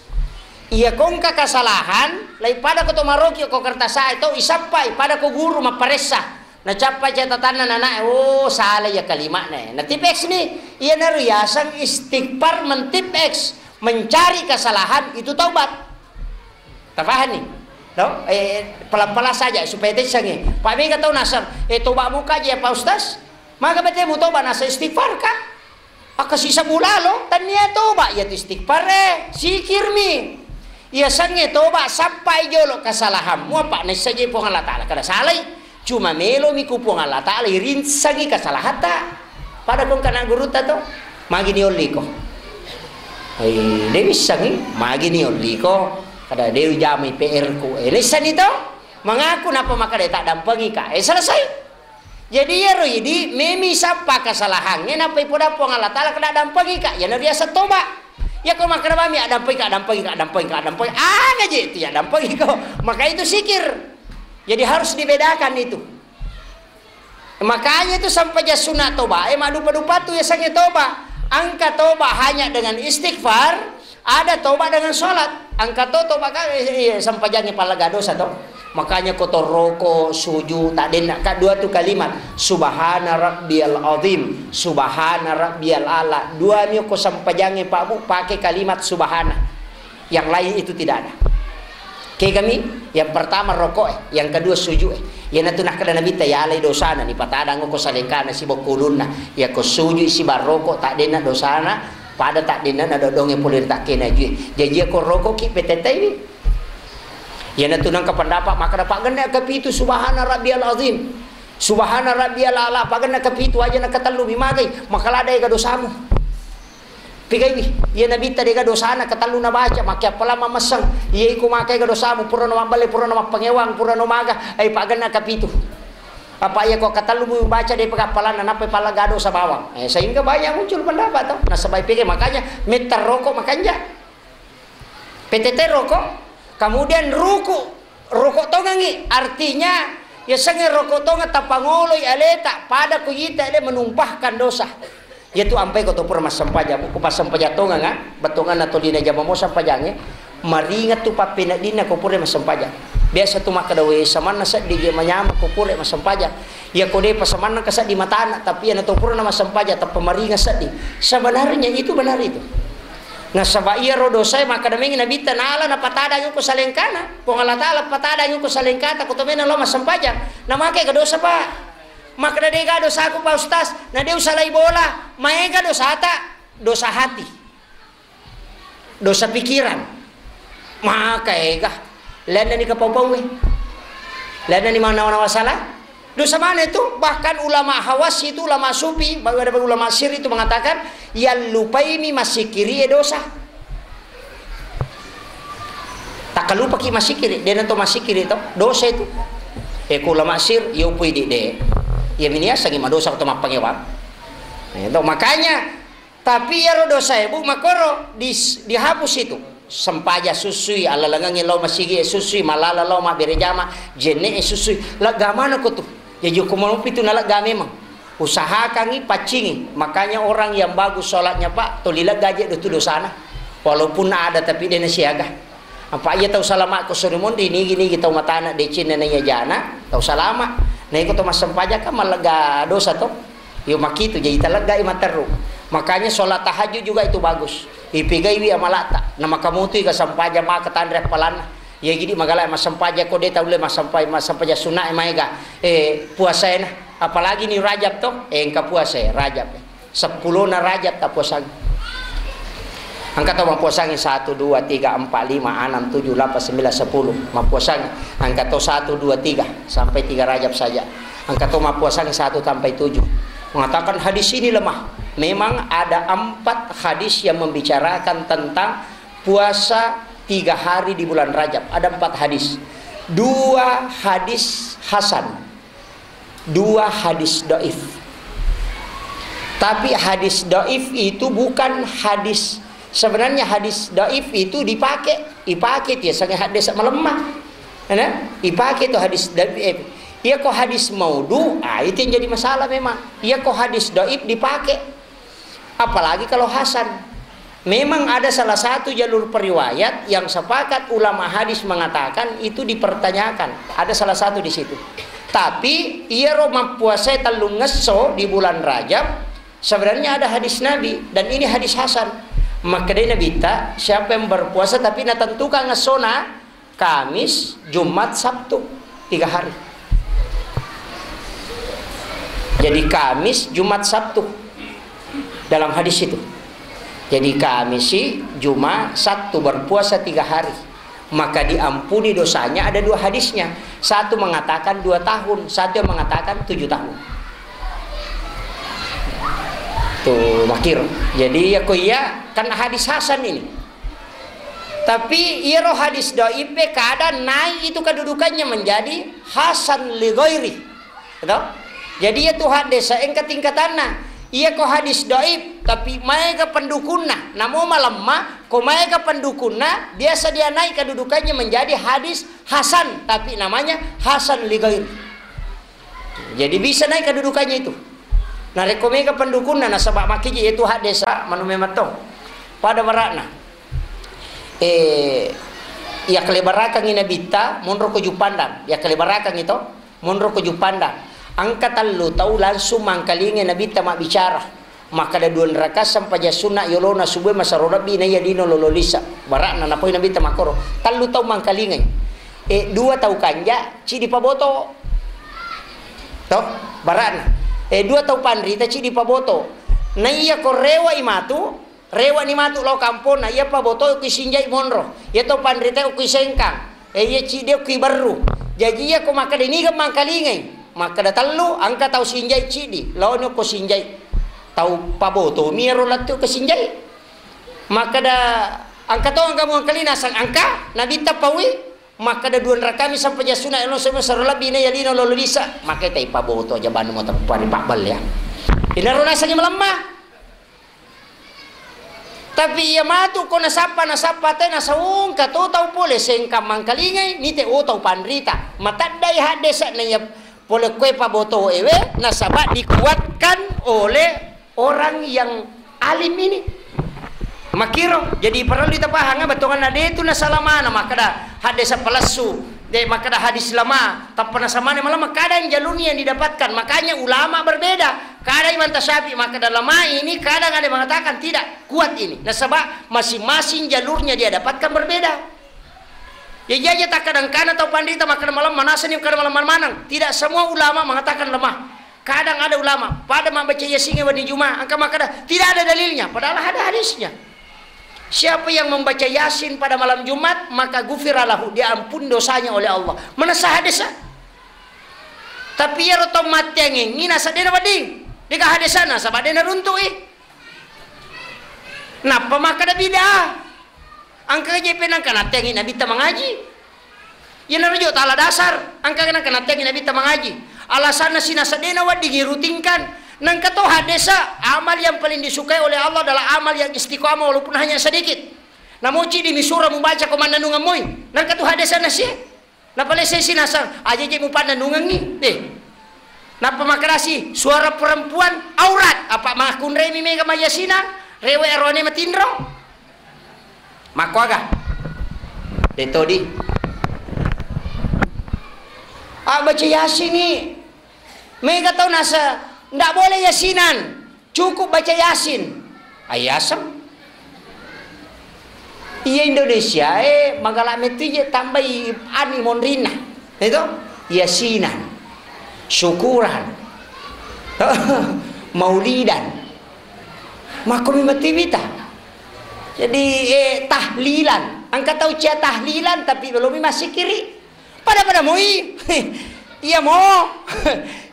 Iya kongka kesalahan, lai pada ko to maroki ko kertas ae to isappai, pada ko guru mapparessa. Nacappa catatanna nanae, oh, salah iya kalimatna. Natip X ni, iya naru yaseng istighfar mentip X, mencari kesalahan itu taubat. Tapahanni? No? Eh, pelan-pelan saja supaya tessangi. Pak mega tau naseng, eh, toba muka aja ya Pak Ustaz. Maka bete mu toba naseng istighfar ka? Akka sisa bulalo, tania toba iya tu istighfar e, sikirmi. Iya sengnge toba sappai jolo kesalahanmu apa naissaji Puang Allah Ta'ala. Kada salai. Cuma melomi ku Puang Allah Ta'ala irinsangi kesalahatta. Pada kong kana gurutta to, magi ni olliko. Eh, de wissangi, magi ni olliko. Kada de ujamai P R ku. Eh, lessani to. Mengaku napa makkeda tak dampengi ka. Eh, selesai. Jadi iyaro idi memi sappa kesalahangnge nappa ipoda Puang Allah Ta'ala kada dampengi ka. Iyana riaseng toba. Iya ko makkeda bami addampengi ka, dampengi ka, dampengi ka, dampengi. Aga je itu ya dampengi ko. Maka itu sikir. Jadi harus dibedakan itu. Makanya itu sampai ja sunat toba, eh, maddupa-dupa tu yasengnge toba. Angka toba hanya dengan istighfar, ada toba dengan sholat. Angka to toba ka, eh, eh, sampajangnge pallaga dosa to. Makanya ko to roko, suju, taddenna ka dua tu kalimat, "Subhana rabbiyal azim, subhana rabbiyal a'la." Dua mi ko sempajangnge, Pak Bu, pake kalimat subhana. Yang lain itu tidak ada. Kegami, yang pertama roko e, yang kedua suju e. Iyanatu nakkeda Nabitta, yalai dosana, nipatadang ko salengkana siba ko ulunna. Yako suju siba roko, taddenna dosana, pada taddenna na dodongnge pole ri takkena jue. Jaji ko roko ki petetai wi. Iyanatu nengka pendapat makkeda, "Pagenne kapitu subhana rabbiyal azim, subhana rabbiyal a'la, pagenne kapitu aja, nakatellu mi magai, makaladai ga dosamu." Pigaiwi, iya Nabitta dega dosana, katellu nabaca, makke appalang mamesseng. Iya iko makai ga dosamu, pura no mabbelle, pura no mappangewang, pura no maga, ai pagenne kapitu. Apa iya ko katellu mu baca de pagappalanna, nappa palla ga dosa bawang. Eh, sehingga banyak muncul pendapat to. Nasaba pigai, makanya metta roko makanja. P T T roko, kemudian ruku, roko tongengi, artinya yasengnge roko tongeng tapangoloi aleta, pada ku ita ele menumpahkan dosa. Yatu ampai ko to pura massempajang, ko passempajang tongeng, ah, bettuanganna tolina jama mo sempajangnge, maringat tu pappeneddinna ko pura massempajang. Biasa tu makkeda, "We, samanna seddi je manyama ko pura massempajang." Iya ko depa samanna ka seddi matana, tapi iya na to pura na massempajang, tappa maringat seddi. Sebenarnya itu benar itu. Nasaba iyaro dosae makkeda mengngi Nabitta, nala napatadang ko salengkana. Puang Allah Taala patadang ko salengkata, ko to mena lo massempajang. Namake ga dosa, Pak? Makkeda, "De ga dosaku, Pak Ustaz." Na de usalai bola, maega dosata, dosa hati. Dosa pikiran. Maka ega. Lainna ni kapau-pau e. Lainna ni manawa-nawa salah. Dosa mana itu? Bahkan ulama hawas itu, ulama sufi, bahkan ada ulama sir itu mengatakan, yang lupai mi masikiri e dosa. Takkalupaki masikiri, dena to masikiri to, dosa itu. E, ku ulama sir, yo pui di de. Ya miniasangi madosa to mappangewang. Ya, to, makanya Tapi iyaro dosae, Bu, makkoro dis-, dihapus itu. Sempaja sussui, alalangengngi lao masigi e sussui, malala lao mabbere jama, jenne e sussui. Lega manako tu. Jaji ko malopi tu nalega memang. Usahakangi, paccingi. Makanya orang yang bagus sholatnya, Pak, toli lega je tu dosana. Walaupun ada, tapi de nasiaga. Apa iya tau salama ko sori monri, nigi-nigi tau matana decenna naiya jana, tau salama. Na iko to massempajang kan mallega dosa to. Yo makitu, jadi taleggai matteru. Makanya sholat tahajud juga itu bagus. Ipigaiwi amalata. Na makamutui ga sempajang maka tanre appalanna. Ya gidi magala massempajang ko de taulle massempajang, massempajang sunna e maega. Eh, puasaena. Apalagi ni Rajab to, eh, engka puasa e, Rajab e. Seppulona Rajab tapuasangi. Engka to mappuasangi satu, dua, tiga, empat, lima, enam, tujuh, delapan, sembilan, sepuluh. Mappuasangi. Engka to satu, dua, tiga, sampai tiga Rajab saja. Engka to mappuasangi satu sampai tujuh. Mengatakan hadis ini lemah. Memang ada empat hadis yang membicarakan tentang puasa tiga hari di bulan Rajab. Ada empat hadis. Dua hadis hasan. Dua hadis doif. Tapi hadis doif itu bukan hadis, sebenarnya hadis doif itu dipakai, dipakai dia sangat hadis melemah. Ya, dipakai itu hadis doif. Iya ko hadis maudhu, ah, itu yang jadi masalah memang. Iya ko hadis doif dipakai. Apalagi kalau hasan. Memang ada salah satu jalur periwayat yang sepakat ulama hadis mengatakan itu dipertanyakan. Ada salah satu di situ. Tapi iyaro mappuasai tellungngesso di bulan Rajab, sebenarnya ada hadis Nabi dan ini hadis hasan. Makkedai Nabitta, siapa yang berpuasa tapi natentukan ngessona, Kamis, Jumat, Sabtu, tiga hari. Jadi Kamis, Jumat, Sabtu dalam hadis itu. Jadi Kamis, Jumat, Sabtu berpuasa tiga hari. Maka diampuni dosanya, ada dua hadisnya. Satu mengatakan dua tahun, satu yang mengatakan tujuh tahun. Tuh, makir. Jadi ya ko iya, kan hadis hasan ini. Tapi iyaro hadis doife kadang naik itu kedudukannya menjadi hasan li ghairi. Gitu? Jadi iya tu hadis engka tingkatanna. Iya ko hadis doif, tapi maega pendukunna. Namo malemma, ko maega pendukunna, biasa dia naik kedudukannya menjadi hadis hasan, tapi namanya hasan li ghairi. Jadi bisa naik kedudukannya itu. Narekko mega pendukunna nasaba makkiji itu hak desa manu memettong. Pada barakna. Eh, Iya kalebarakangngi Nabitta, monro ko Juppandang. Iya kalebarakangngi to, monro ko Juppandang. Engka tellu tau langsung mangkalingai Nabitta mabbicara. Makkeda dua rakaat sempajang sunna yolona subuh masero lebbi naiya lino lolo lisa. Bara'na napoi Nabitta makkoro. Tellu tau mangkalingai. E, dua tau kanja, cidi paboto. To, bara'na. E, dua tau panrita cidi paboto. Naiya ko rewa i matu, Rewani matu lao kamponna, iya paboto ki sinjai monro, iya to panrita ki sengkang, e, iya cidi ki berru. Jaji iya ko makkeda niga mangkalingai, makkeda tellu, engka tau sinjai cidi, laoni ko sinjai. Tau paboto mi ero lettu ke sinjai. Makkeda engka to engka mangkalinga sang engka, Nabitta paui, makkeda dua rakami sempajang sunna, elo sebe sero lebbi na yalino lolo lisa, makkeda tai paboto aja bannu mo teppa ri pabballe ya. Inaro nasengi melemma. Tapi iya matu ko nasappa, nasappa te nasaungka to tau pole sengkang mangkalingai, nite o tau panrita. Mataddai haddesa na iya pole koe paboto ewe, nasaba dikuatkan oleh orang yang alim ini. Makiro, jadi perlu kita paham, bettuanna de tu nasalamana, makkeda haddesa palessu, de makkeda hadis lama, tappa nasamane malamma, kadang jalurnya yang didapatkan. Makanya ulama berbeda. Kadang Imam Tasyafi makkeda lemah ini, kadang ada mengatakan tidak kuat ini. Nasaba masing-masing jalurnya dia dapatkan berbeda. Ya, iya, iya, tak kadang kana tau panrita makkeda malamma, nasani kada malamma manang. Tidak semua ulama mengatakan lemah. Kadang ada ulama, pada membaca Yasin wedding Jumat, engka makkeda tidak ada dalilnya, padahal ada hadisnya. Siapa yang membaca Yasin pada malam Jumat, maka gufira lahu, diampun dosanya oleh Allah. Manessa hadesa. Tapi iyaro tau matteangengngi nasa dena wedding. Dega hadesana, saba dena runtu'i. Nappa makkeda bid'ah. Engka je penangka natteangi Nabitta mangaji. Iyanaro jo tala dasar, engka nangka natteangi Nabitta mangaji. Alasanna sinasa dena wedding irutingkan. Nangka to hadesa, amal yang paling disukai oleh Allah adalah amal yang istiqamah walaupun hanya sedikit. Namoci di misura mubaca ko mannanungeng moi. Nangka tu hadesa nasie. Napalesesi nasang, aja je mupannanungengi. Eh. Nappa makerasi, suara perempuan aurat. Apa makkunremi mega mayasina? Rewe arone matinro. Makkuaga? De todi. Ah, baca Yasin ni. Mega tau nasa, ndak boleh yasinan. Cukup baca Yasin. Ayasem. Iya Indonesia, eh, magala metti je tambai ani monrinna. Itu? Yasinan. Syukuran. Maulidan. Makko mi mati wita. Jadi, eh, tahlilan. Engka tau cia tahlilan, tapi belum masih kiri. Pada-pada moi. Iya mo.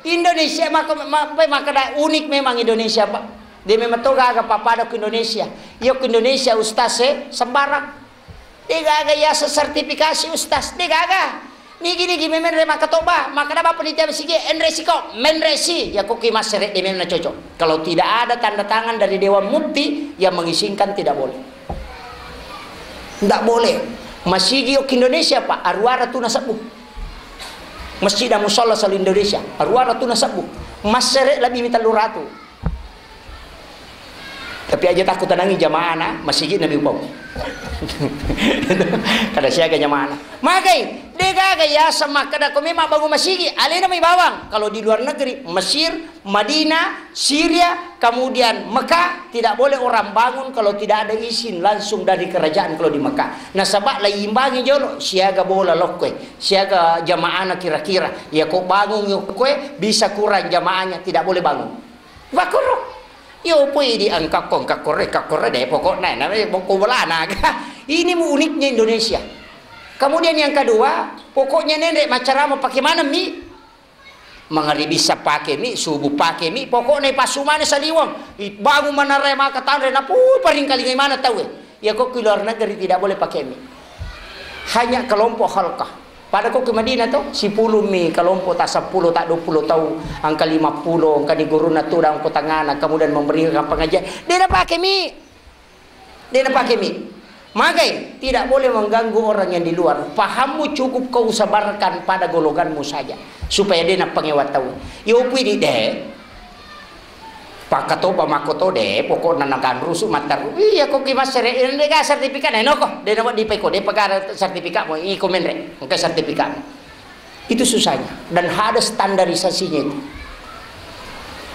Indonesia maka, ma-, makkeda unik memang Indonesia, Pak. De memang to gaga pappada ku Indonesia. Iya ku Indonesia ustaz e sembarang. De gaga iya sertifikasi ustaz. De gaga. Nigi-nigi memenre makkatoba, makkeda bapa panitia masigi, enre siko, menre si, ya kuki massere de memang cocok. Kalau tidak ada tanda tangan dari Dewan Mufti yang mengizinkan, tidak boleh. Ndak boleh. Masigi okki Indonesia, Pak, aruara tuna sebbu. Masjid dan musalla selalu Indonesia, aruara tuna sebbu. Massere lebih mi tellu ratu. Tapi aja takku tenangi jamaahna, masigi nabi upau. Kada siaga jamaahna. Magai, de gaga ya sama kada ko memang bangun masigi, alena mai bawang. Kalau di luar negeri, Mesir, Madinah, Syria, kemudian Mekah, tidak boleh orang bangun kalau tidak ada izin langsung dari kerajaan kalau di Mekah. Nasaba laimbangi jolo, siaga bola lokkoe, siaga jamaahna kira-kira. Ya ko bangun lokkoe, bisa kurang jamaahnya, tidak boleh bangun. Wakoro. Yo pui di angkakko, angkakko re, angkakko re, de pokokna, na, boko bolana. Ini mu uniknya Indonesia. Kemudian yang kedua, pokoknya nende macarama pakai mana mi? Mangaribi sa pake mi, subuh pake mi, pokokna ipassu maneng saliweng. I-, bangun manarre maka tanre, napu paringkalingai maneng tauwe. Iya ko ki luar negeri tidak boleh pake mi. Hanya kelompok halkah. Pada ko ki Madinah to, sepuluh mi kelompok, tak sepuluh, tak dua puluh tau, angka lima puluh, angka di guruna tudang ko tangana, kemudian memberikan pengajian. De napake mi. De napake mi. Magai, tidak boleh mengganggu orang yang di luar. Pahammu cukup kau sebarkan pada golonganmu saja, supaya de napangewa tau. Yo pui di de. Pakkatoba makkoto de, pokokna naganrusu matteru. Iya, ko ki massere, de ga sertifikat, na noko, de na wedding peko, de pegara sertifikat mo, iko menre, engka sertifikat. Itu susahnya. Dan ada standarisasinya itu.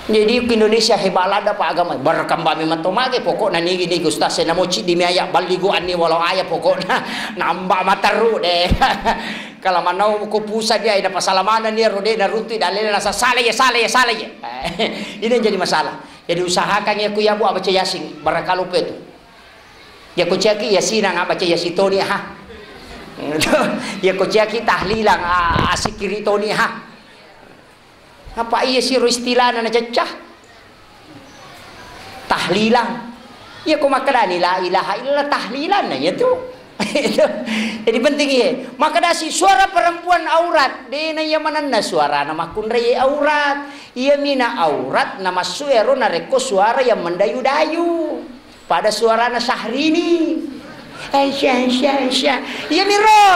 Jadi, ke Indonesia hebat lada, Pak, agama. Berkembang memang to mage, pokokna nigi, nigi, ustaz, saya namo cik di miaya, baligo anni walau ayah, pokokna nambah materu de. Kalau manau ko pusat dia, ina pasala mana nia, rode na runtui, dalele nasa, salah ya, salah ya, salah ya. Ini yang jadi masalah. Jadi usahakan ya, ku ya, Bu, baca Yasin, barakalupa itu. Ya ko ciaki Yasinang, baca Yasin toni, ha. Ya ko ciaki tahlilang, a-, asikiri toni, ha. Apa iya siro istilahna na cecca? Tahlilang. Iya ko makkedani la ilaha illallah, tahlilan na iya tu. Jadi penting iya. Makkedasi suara perempuan aurat, de na iya manenna suarana makkunrai aurat. Iya mina aurat na massu ero narekko suara yang mendayu-dayu. Pada suarana Syahrini. Aisyah, Aisyah, Aisyah. Iya miro.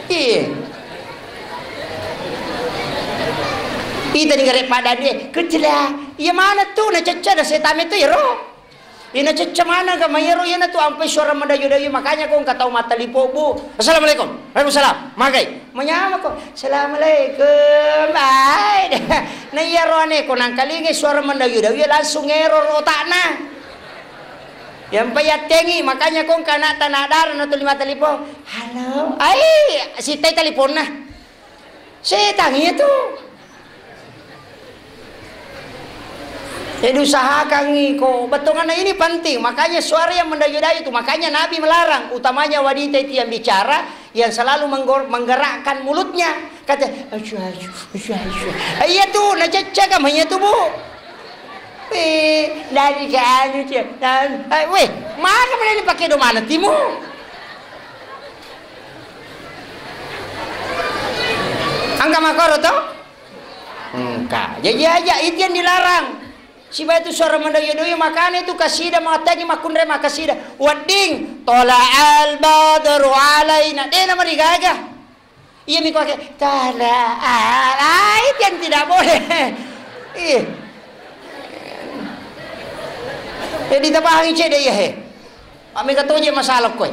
Iya. Ita ni gare pada dia, kecela. Iya mana tu na cecca na setame tu ero. Ina cecca mana ga mayero, iyana tu ampai suara mendayu-dayu, makanya ko engka tau mattalipo, Bu. Assalamualaikum. Waalaikumsalam. Magai. Manyamako, "Assalamualaikum, bye." Na iya roane ko nangkalingai suara mendayu-dayu, langsung error otakna. Yang payattengi, makanya ko engka anak tanah darah na tuli mattalipo. "Halo." Ai, sitai taliponna. Setan itu. Jadi usahakan iko, bettuanna ini penting. Makanya suara yang mendayu-dayu itu, makanya Nabi melarang, utamanya wanita itu yang bicara, yang selalu menggor-, menggerakkan mulutnya. Kata, "Asyuh, asyuh, asyuh, asyuh." Eh, iya tuh, na cecca kamu iya tuh, Bu. Eh, dari ke anu, Cek. Dan, eh, weh, mana boleh dipakai do mana timu? Engka makoro to? Engka. Jadi aja itu yang dilarang. Siba itu suara mendoyo-doyo, makanya itu kasida, matagi makkunrai makasida. Wedding, "Tola'al badru alaina." Dena marigaga. Iya mi kuake, "Tola'al." Ah, itu yang tidak boleh. Ih. Jadi tapahangi cedde iya he. Mega toje masalah koe.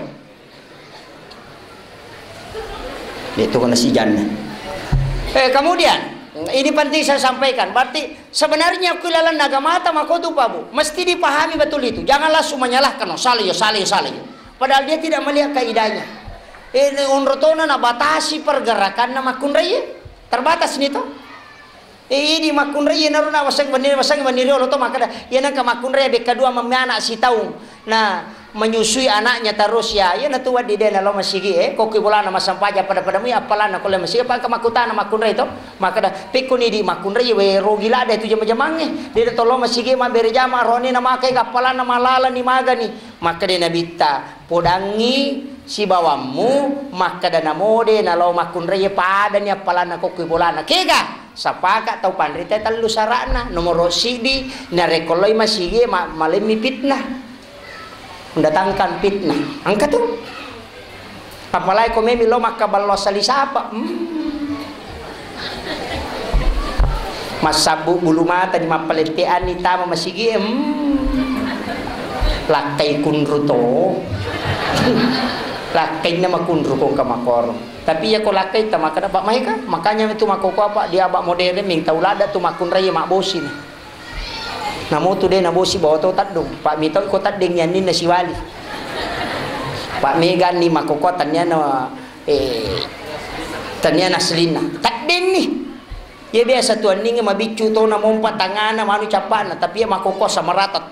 Itu kena sijanna. Eh, kemudian, ini penting saya sampaikan. Berarti sebenarnya ku lalan agamata makotu, Pak, Bu. Mesti dipahami betul itu. Jangan langsung menyalahkan, "Oh, salah ya, salah ya, salah ya." Padahal dia tidak melihat kaidahnya. Eh, ini onrotona na batasi pergerakanna makkunrai. Terbatas nih toh. Eh, idi makkunrai, iyanaro na waseng wenni, waseng wenni riolo to makkeda, iya nengka makkunrai bekka dua memmi anak sitaung. Nah, menyusui anaknya terus ya, iyanatu wedding de nalo masigi, eh, kokki bolana massempajang pada-pada mui appalanna ko lao masigi, apa engka makkutana makkunrai to? Makkeda, "Pekkoni di makkunrai, we rogi ladde tu jama-jamangnge. De tolo masigi mabbere jama, roni na makai appalanna malalani magani." Makkeda Nabitta, "Podangngi sibawammu makkeda namo de nalao makkunrai padani appalanna kokki bolana." Kega? Sapaka tau panrita tellu sara'na. Nomoro siddi, narekko loi masigi ma-, malemmi fitnah. Mendatangkan fitnah. Engka tu. Apalagi ko memi lo makkaballo asali sapa. Hmm. Massabbu bulu mata di mappaletteanni tama masigi, hmm. Lakkai kunru to. Lakkainna makunru ko engka makoro. Tapi iya ko lakkai ta makkeda, "Pak, maeka?" Makanya itu makkoko apa di abak modern ming tau ladda tu makkunrai mabbosi ni. Namo tu de nabosi bawa to teddung. Pak, mitau ko tedding anninna siwali. Pak, mega ni makkoko tenniana, eh, tenniana aslinna. Tedding ni. Iya biasa tu anningnge mabiccu to na mompa tangana manu cappana, tapi iya makkoko sama rata.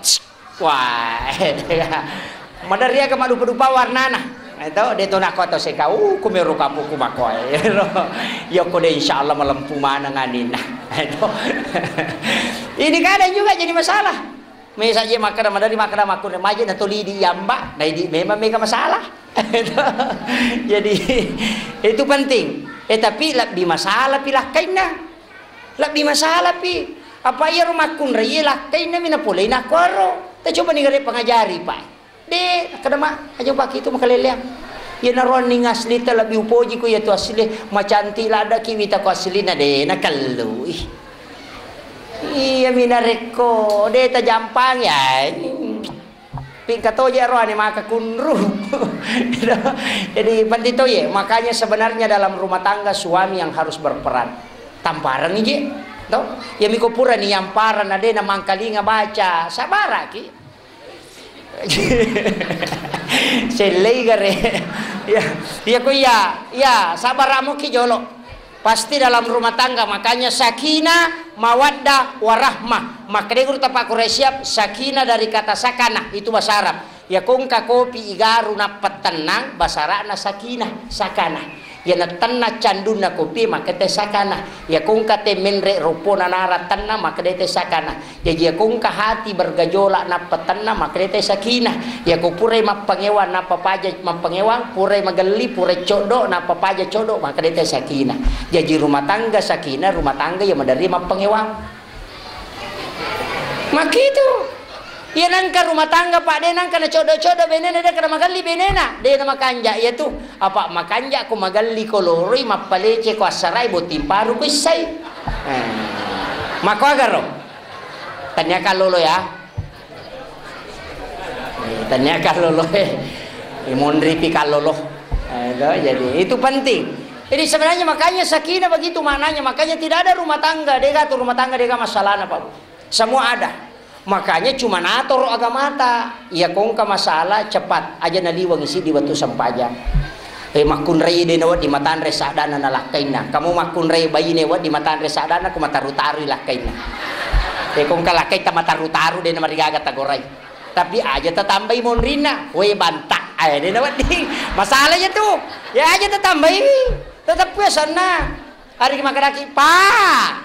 Wah, maderri aga maddupa-dupa warnana. Eto, de to nako atau seka, uh, kumero kapuku makoe. Yoko de insyaallah malempu maneng anina. Eto. Ini kadang juga jadi masalah. Mesa je makkeda, maderri makkeda makkunrai maje na toli di yamba, na idi memang mega masalah. Jadi, itu penting. Eh, tapi lebbi masalah pi lakkainna. Lebbi masalah pi. Apa iyaro makkunrai iya lakkainna mi napolei nakkuaro. Ta coba ni gare pangajari, Pak. De, kada ma, aja pake itu makaleleang. Iya naroanning asli ta lebbi upoji ku iya tu asli, macantik ladda ki wita ku aslina de, nakellu. Ih. Iya, mi narekko de' tajampangi, ai. Pingka toje' aroane maka kunru. Jadi, penting toje'. Makanya sebenarnya dalam rumah tangga suami yang harus berperan. Tampareng je', to? Ya, miko pura ni yampareng na de' na mangkalinga baca, sabaraki. Sellei gare. Ya, ya ko iya, ya, sabar amoki jolo. Pasti dalam rumah tangga, makanya sakinah, mawaddah, warahmah. Makkedai guru tapa Quraisyab, sakinah dari kata sakanah, itu bahasa Arab. Ya ko engka kopi igaru nappa tennang, basara'na sakinah, sakanah. Iyana tenna candunna kopi, makkeda te sakana. Iya ko engka te menre' roppona nara tenna, makkeda te sakana. Jaji iya ko engka hati bergejolak nappa tenna, makkeda te sakinah. Iya ko purai mappangewang nappa paja mappangewang, purai magelli, purai coddo nappa paja coddo, makkeda te sakinah. Jaji rumah tangga sakinah, rumah tangga iya maderri mappangewang. Makkitu. Iya nengka rumah tangga, Pak, de' nengka nacoddo-coddo benena, de' nengka namagelli benena, de' namakanja' iya tu. Apa' makanja' ko magelli ko loroi, mappalece ko assarai, botting paru ko issai. Eh. Makkoagaro? Tania kallolo ya. Eh, tania kallolo, eh. Monripi kallolo. Eh, itu, jadi itu penting. Jadi sebenarnya makanya sakinah begitu maknanya. Makanya tidak ada rumah tangga, de' gaga tu rumah tangga, de' gaga masalahna, Pak. Semua ada. Makanya cuma natoro agamata. Iya ko engka masalah cepat aja naliwengi siddi wettu sempajang. Eh, makkunrai de' nawedding matanre saddanna na lakkainna. Kamu makkunrai baine wedding matanre saddanna, ko mataru-tarui lakkainna. Eh, ko engka lakkaita mataru-taru de' namarigaga tagorai. Tapi aja tatambai monrinna, we banta'. Eh, de' nawedding. Masalah iya tu. Ya aja tatambai. Tetep ya sanna. Hari makkedaki, "Pak."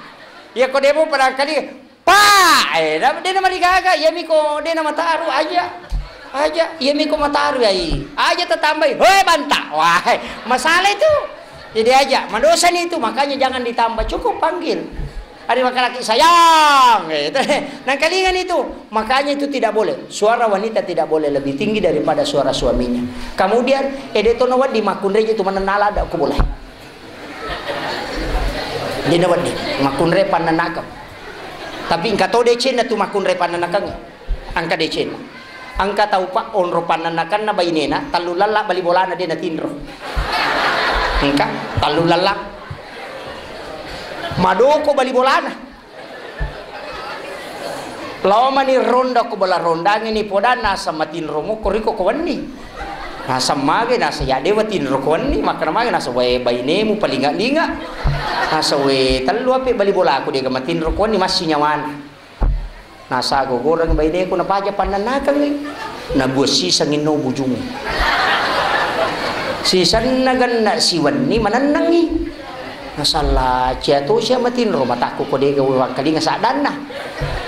Iya ko de' mo pada kali, "Pak." Eh, de' namarigaga, iya miko de' namataru aja. Aja, iya miko mataru ai. Aja tatambai, "Hoi banta'." Wah, masalah itu. Jadi aja, madosani itu, makanya jangan ditambah, cukup panggil. Ada laki-laki, "Sayang," gitu. Nangkalingan itu. Makanya itu tidak boleh. Suara wanita tidak boleh lebih tinggi daripada suara suaminya. Kemudian, eh, de' to nawedding makkunrai itu manennala ada, aku boleh. De' nawedding makkunrai pannanakang. Tapi engka to decenna tu makkunrai pannanakang. Engka decenna. Engka tau, Pak, onro pannanakanna bainena, tellu lella bali bolana de' natinro. Engka tellu lella. Madoko bali bolana. Lao mani ronda ko bola rondangngi ni podanna, asa matinro mo ko riko ko wenni. Nasa mage, nasa ya de' watinro ko wenni, makkeda mage, nasa we bainemu palinga-linga. Nasa we tellu ape bali bolaku de' ga matinro ko wenni, massi nyawana. Nasa gogoreng baineku, napaja pannanakengngi, nabuang sisengngi no bujungnge. Sisenna genna siwenni manennengngi. Nasalla cia to sia matinro, matakku ko de' ga wangkalinga saddanna.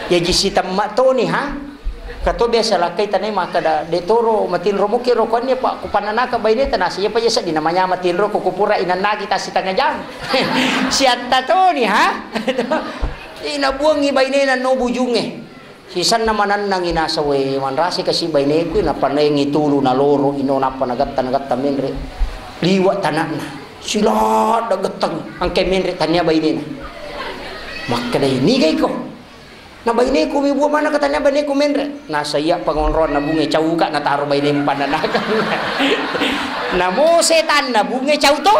Jaji sitemma toni ha. Kato biasa lakkai tanai makkeda, "De' toro matinro muki ro konni, Pak, ku pannanaka baineta." Nasa iya pa iya sedding namanya matinro ko kupura inennaki tassi tengnga jang. Siatta toni ha. Ina buangngi bainena no bujungnge. Sisenna manennangngi nasa we manrasi kasi baineku, nappa naengngi tulu naloro ino nappa nagetta, nagetta menre. Liwa tanakna. Siladda getteng angke menre tania bainena. Makkedai, "Niga iko?" "Na baineku mi bua manaka tania baineku menre." Nasa iya pangonroanna bunge cauka nataro bainemu pannanakang. Namo setanna bunge cau to.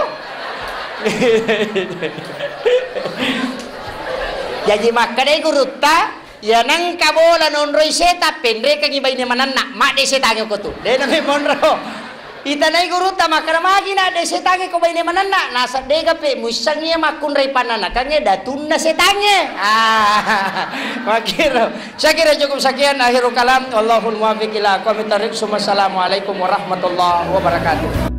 Jaji makkedai gurutta, "Iya nengka bola nonroi setang, penrekengngi baine manenna, madde setangnge ko tu." De' na memonro. Itanai gurutta makkeda, "Magi na de' setangnge ko baine manenna?" Nasa, "De' gape muissengngi iya makkunrai pannanakangnge datunna setangnge." Ah, makkiro. Saya kira cukup sekian akhirul kalam. Allahul muwaffiq ila aqwamit thariq. Summa assalamualaikum warahmatullahi wabarakatuh.